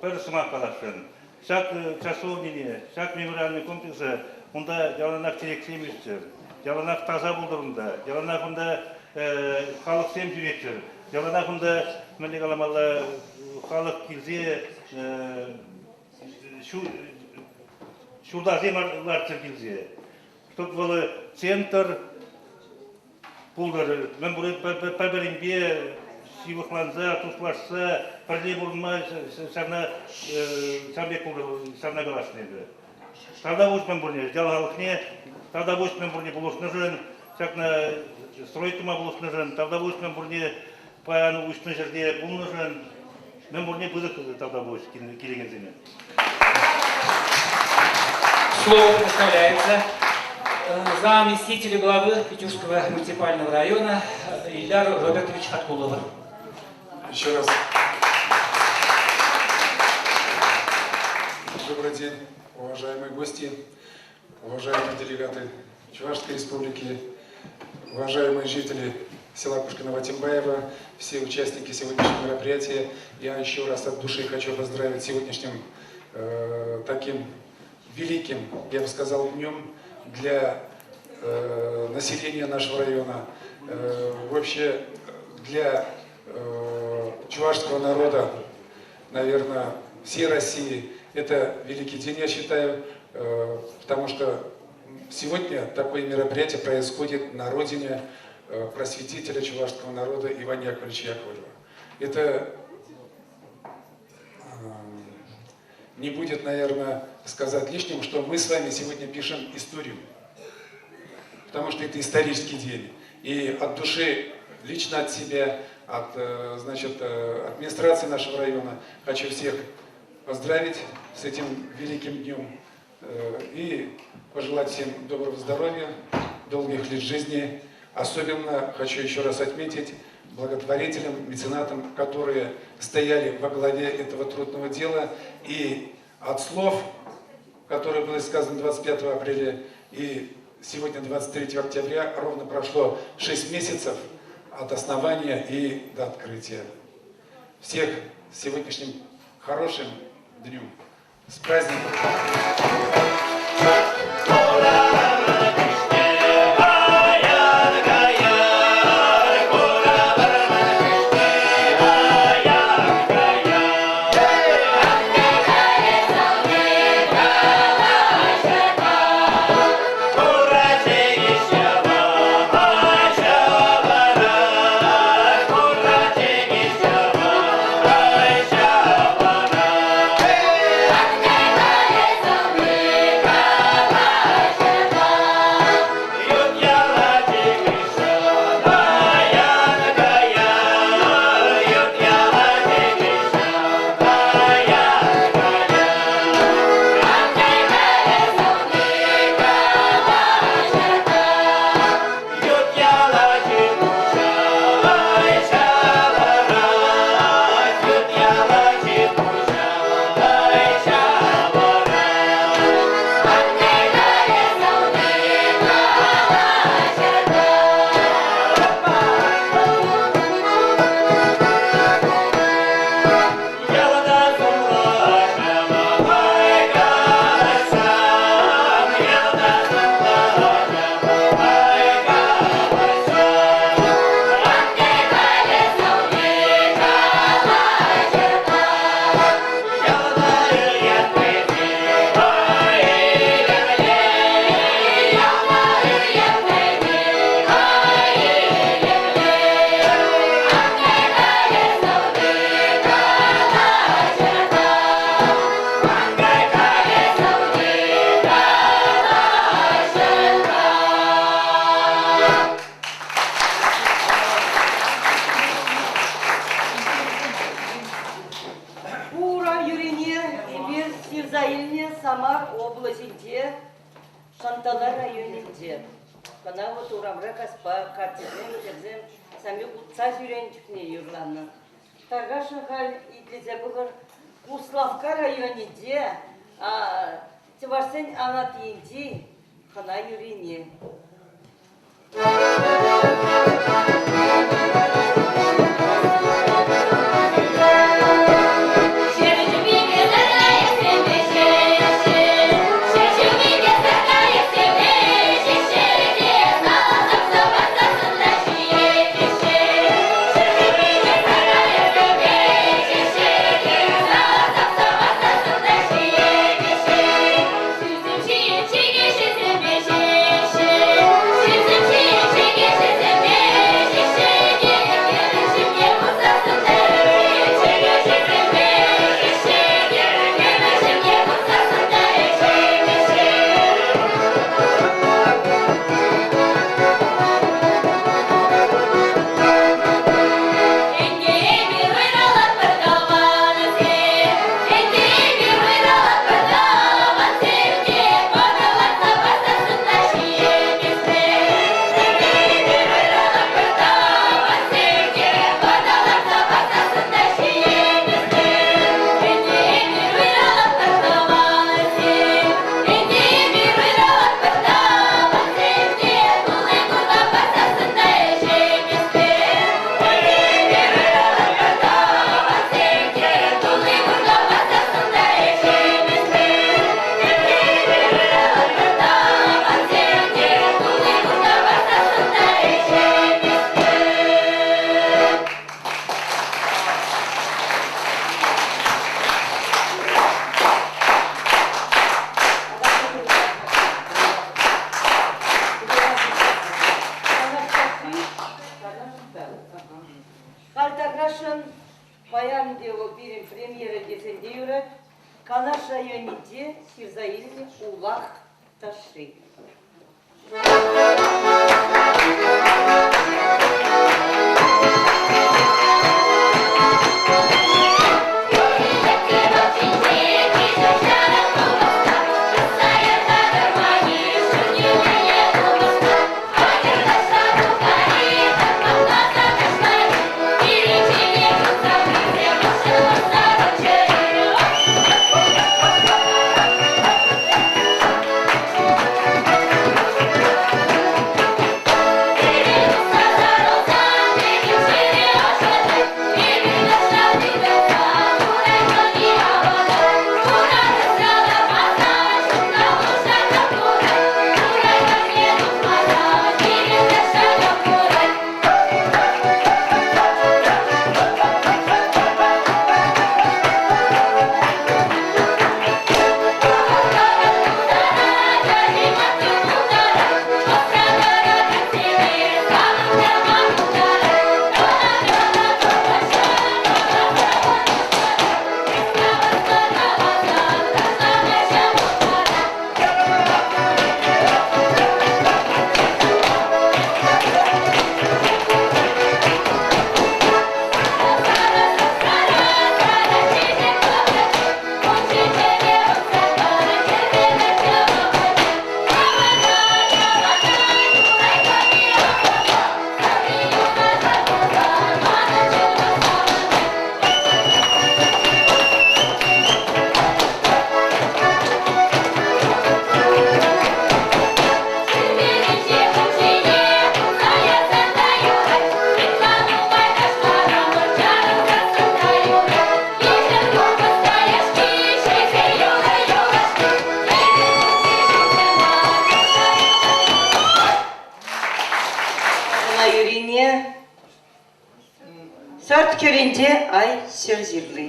пӗр сӑмах каласшӑн. Ҫак часовнине, ҫак мемориальный комплекса унта яланах чечексем ӳсчӗр, яланах таса пултӑр унта, яланах унта халӑхсем ҫӳреччӗр, яланах унта, мӗнле каламалла, халӑх килсе ҫуртасем лартчӑр килсе. Чтоб вӑл центр пултӑр, мӗн пӗр-пӗринпе ҫывӑхланса, туслашса, пӗрле пурӑнма ҫавна ҫав пек пултӑр, ҫавна каласшӑн эпӗ. Тавтапуҫ мӗн пурне, ял халӑхне тавтапуҫ мӗн пурне пулӑшнӑшӑн, ҫакна строить тума пулӑшнӑшӑн, тавтапуҫ мӗн пурне паян уҫнӑ ҫӗрте пулнӑшӑн, мӗн пурне пысӑк тавтапуҫ килекенсене.
Слово предоставляется заместителю главы Петюшского муниципального района Ильдару Робертовичу Хаткулову.
Еще раз. Добрый день, уважаемые гости. Уважаемые делегаты Чувашской Республики, уважаемые жители села Кушкино-Ватимбаева, все участники сегодняшнего мероприятия, я еще раз от души хочу поздравить сегодняшним э, таким великим, я бы сказал, днем для э, населения нашего района, э, вообще для э, чувашского народа, наверное, всей России. Это великий день, я считаю, э, потому что сегодня такое мероприятие происходит на родине э, просветителя чувашского народа Ивана Яковлевича Яковлева. Это э, не будет, наверное, сказать лишним, что мы с вами сегодня пишем историю, потому что это исторический день. И от души, лично от себя, от значит, администрации нашего района хочу всех поздравить с этим великим днем и пожелать всем доброго здоровья, долгих лет жизни. Особенно хочу еще раз отметить благотворителям, меценатам, которые стояли во главе этого трудного дела. И от слов, которые были сказаны 25 апреля и сегодня, 23 октября, ровно прошло 6 месяцев от основания и до открытия. Всех с сегодняшним хорошим днем. С праздником!
Ура юрине эпир ҫырса илнӗ Самар облаҫӗнче, Шантала районӗнче. Кӑна вот урамра каҫпа каччӑсем, хӗрсем сами утса ҫӳренӗ чухне юрланӑ. Тархасшӑн халь итлесе пӑхӑр. Куславкка районӗнче чӑвашсен анат енчи хӑна юрине.
Ҫӳҫӗм ҫийӗн чикӗҫӗсемпе
Халь тархасшӑн паян те вӑл пирӗн премьера тесен те юрать. Канаш районӗнче ҫырса илнӗ улах ташши. Юрине сӑрт хӗрринче ай ҫӗр ҫырли.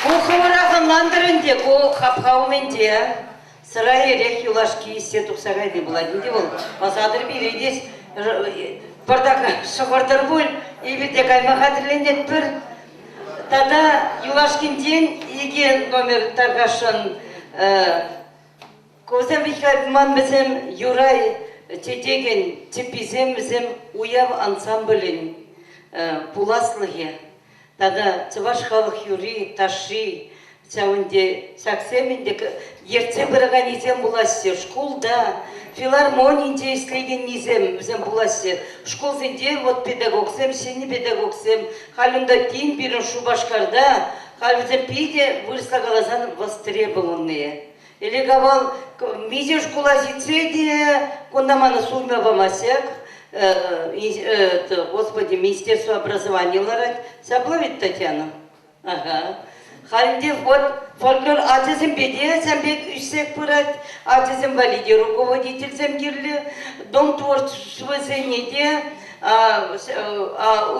Ку хӑвӑрах ӑнлантӑр ӗнтӗ, ку хапха умӗнче сӑра эрех юлашки ӗҫсе тухса кайни пулать ӗнтӗ вӑл. Ӑсатӑр пире те пӑртак шӑхӑртӑр пуль, эпир те кайма хатӗрленетпӗр. Тата юлашкинчен икӗ номер тархасшӑн Кусем ман вӗсем Юрай чечекӗн чӗпписем вӗсем уяв ансамблӗн пуласлӑхӗ тата чӑваш халӑх юрри, ташши ҫав ӗнтӗ ҫаксем ӗнтӗ ертсе пыраканнисем пулаҫҫӗ. Шкулта, филармонинче ӗҫлекеннисем вӗсем пулаҫҫӗ. Шкулсенче вот педагогсем, ҫӗнӗ педагогсем. Халь унта тин пирӗн Шупашкарта, халь вӗсем питӗ вырӑсла каласан востребованные. Ӗлӗк-авал миҫе шкула ҫитсе те кунта мана суйма памасть-ак. Господи, Министерство образования ларать. Ҫапла ведь, Татьяна? Ага. Халь ӗнтӗ вот фольклор ачасемпе те ҫам пек ӳссех пырать. Ачасем валли те руководительсем кирлӗ, дом творчествӑсене те,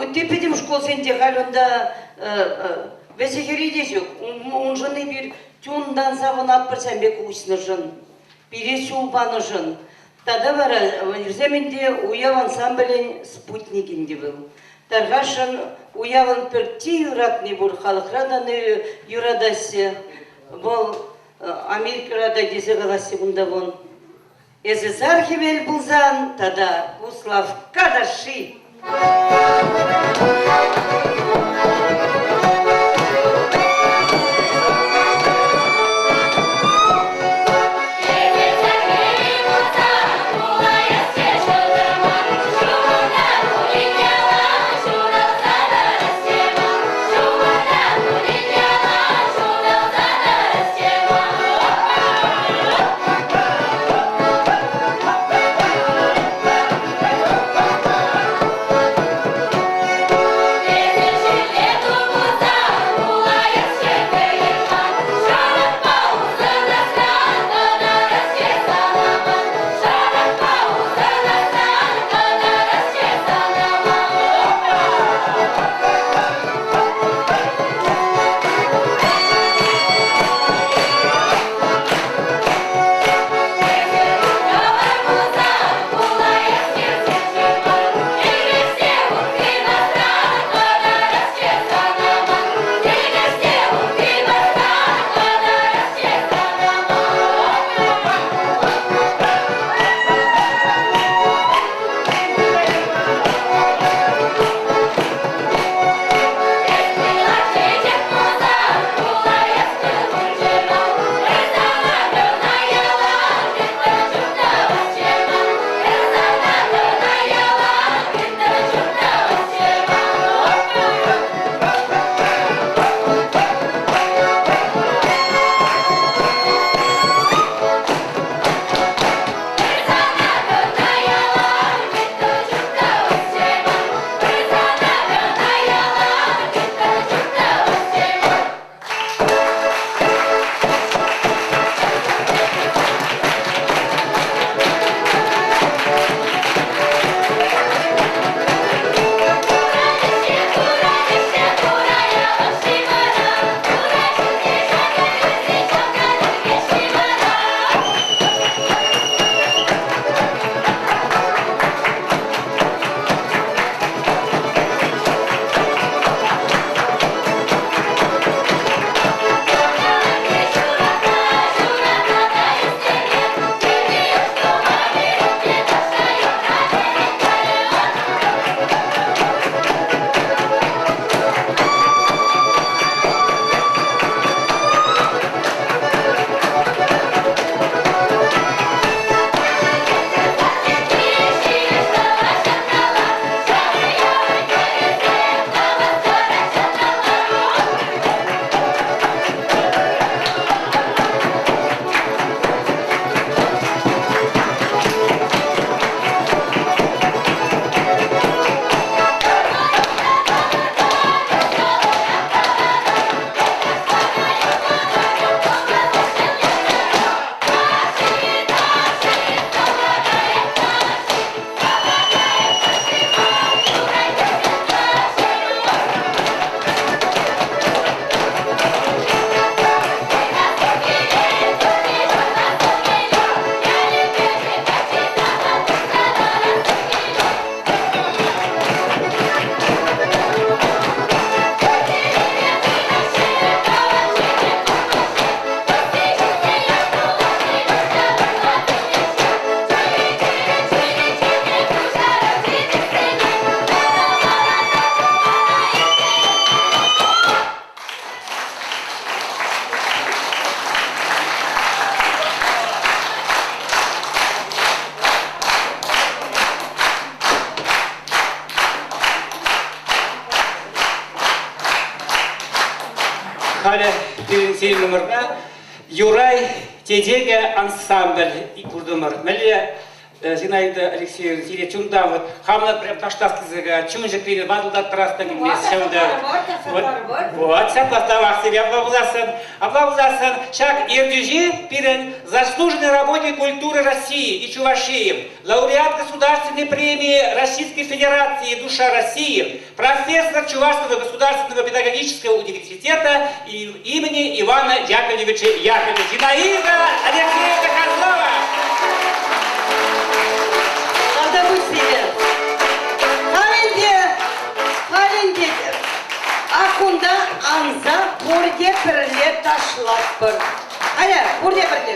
ытти пӗтӗм шкулсенче халь унта вӗҫӗ-хӗрри те ҫук. Уншӑн эпир чунтан савӑнатпӑр ҫам пек уҫнӑшӑн, пире ҫул панӑшӑн. Тата вара вӗсем ӗнтӗ уяв ансамблӗн спутникӗ ӗнтӗ вӑл. Тархасшӑн уявӑн пӗртти юратни пур, халӑхра та юратаҫҫӗ. Вӑл Америкӑра та тесе калаҫҫӗ кунта вон. Эсӗ сар хӗвел пулсан тата Куславкка ташши.
Халӗ пирӗн сирӗн Юрай тетекӗ ансамбль куртӑмӑр. Мӗнле Зинаида Алексеевна, сире чунтан вот хамна прям ташлас килсе чун ҫӗкленӗ ватӑлтаттарас та килмест ҫавӑнта. Вот, вот ҫапла тавах сире апла пулсассӑн. Апла пулсассӑн ҫак ертӳҫи пирӗн заслуженный работник культуры России и Чувашии, лауреат Государственной премии Российской Федерации «Душа России», профессор Чувашского государственного педагогического университета имени Ивана Яковлевича Яковлева. Зинаида Алексеевна Козлова!
Тавтапуҫ сире. Халь ӗнтӗ, халь ӗнтӗ аккунта анса пурте пӗрле ташлатпӑр. Аля, пурте пӗрле.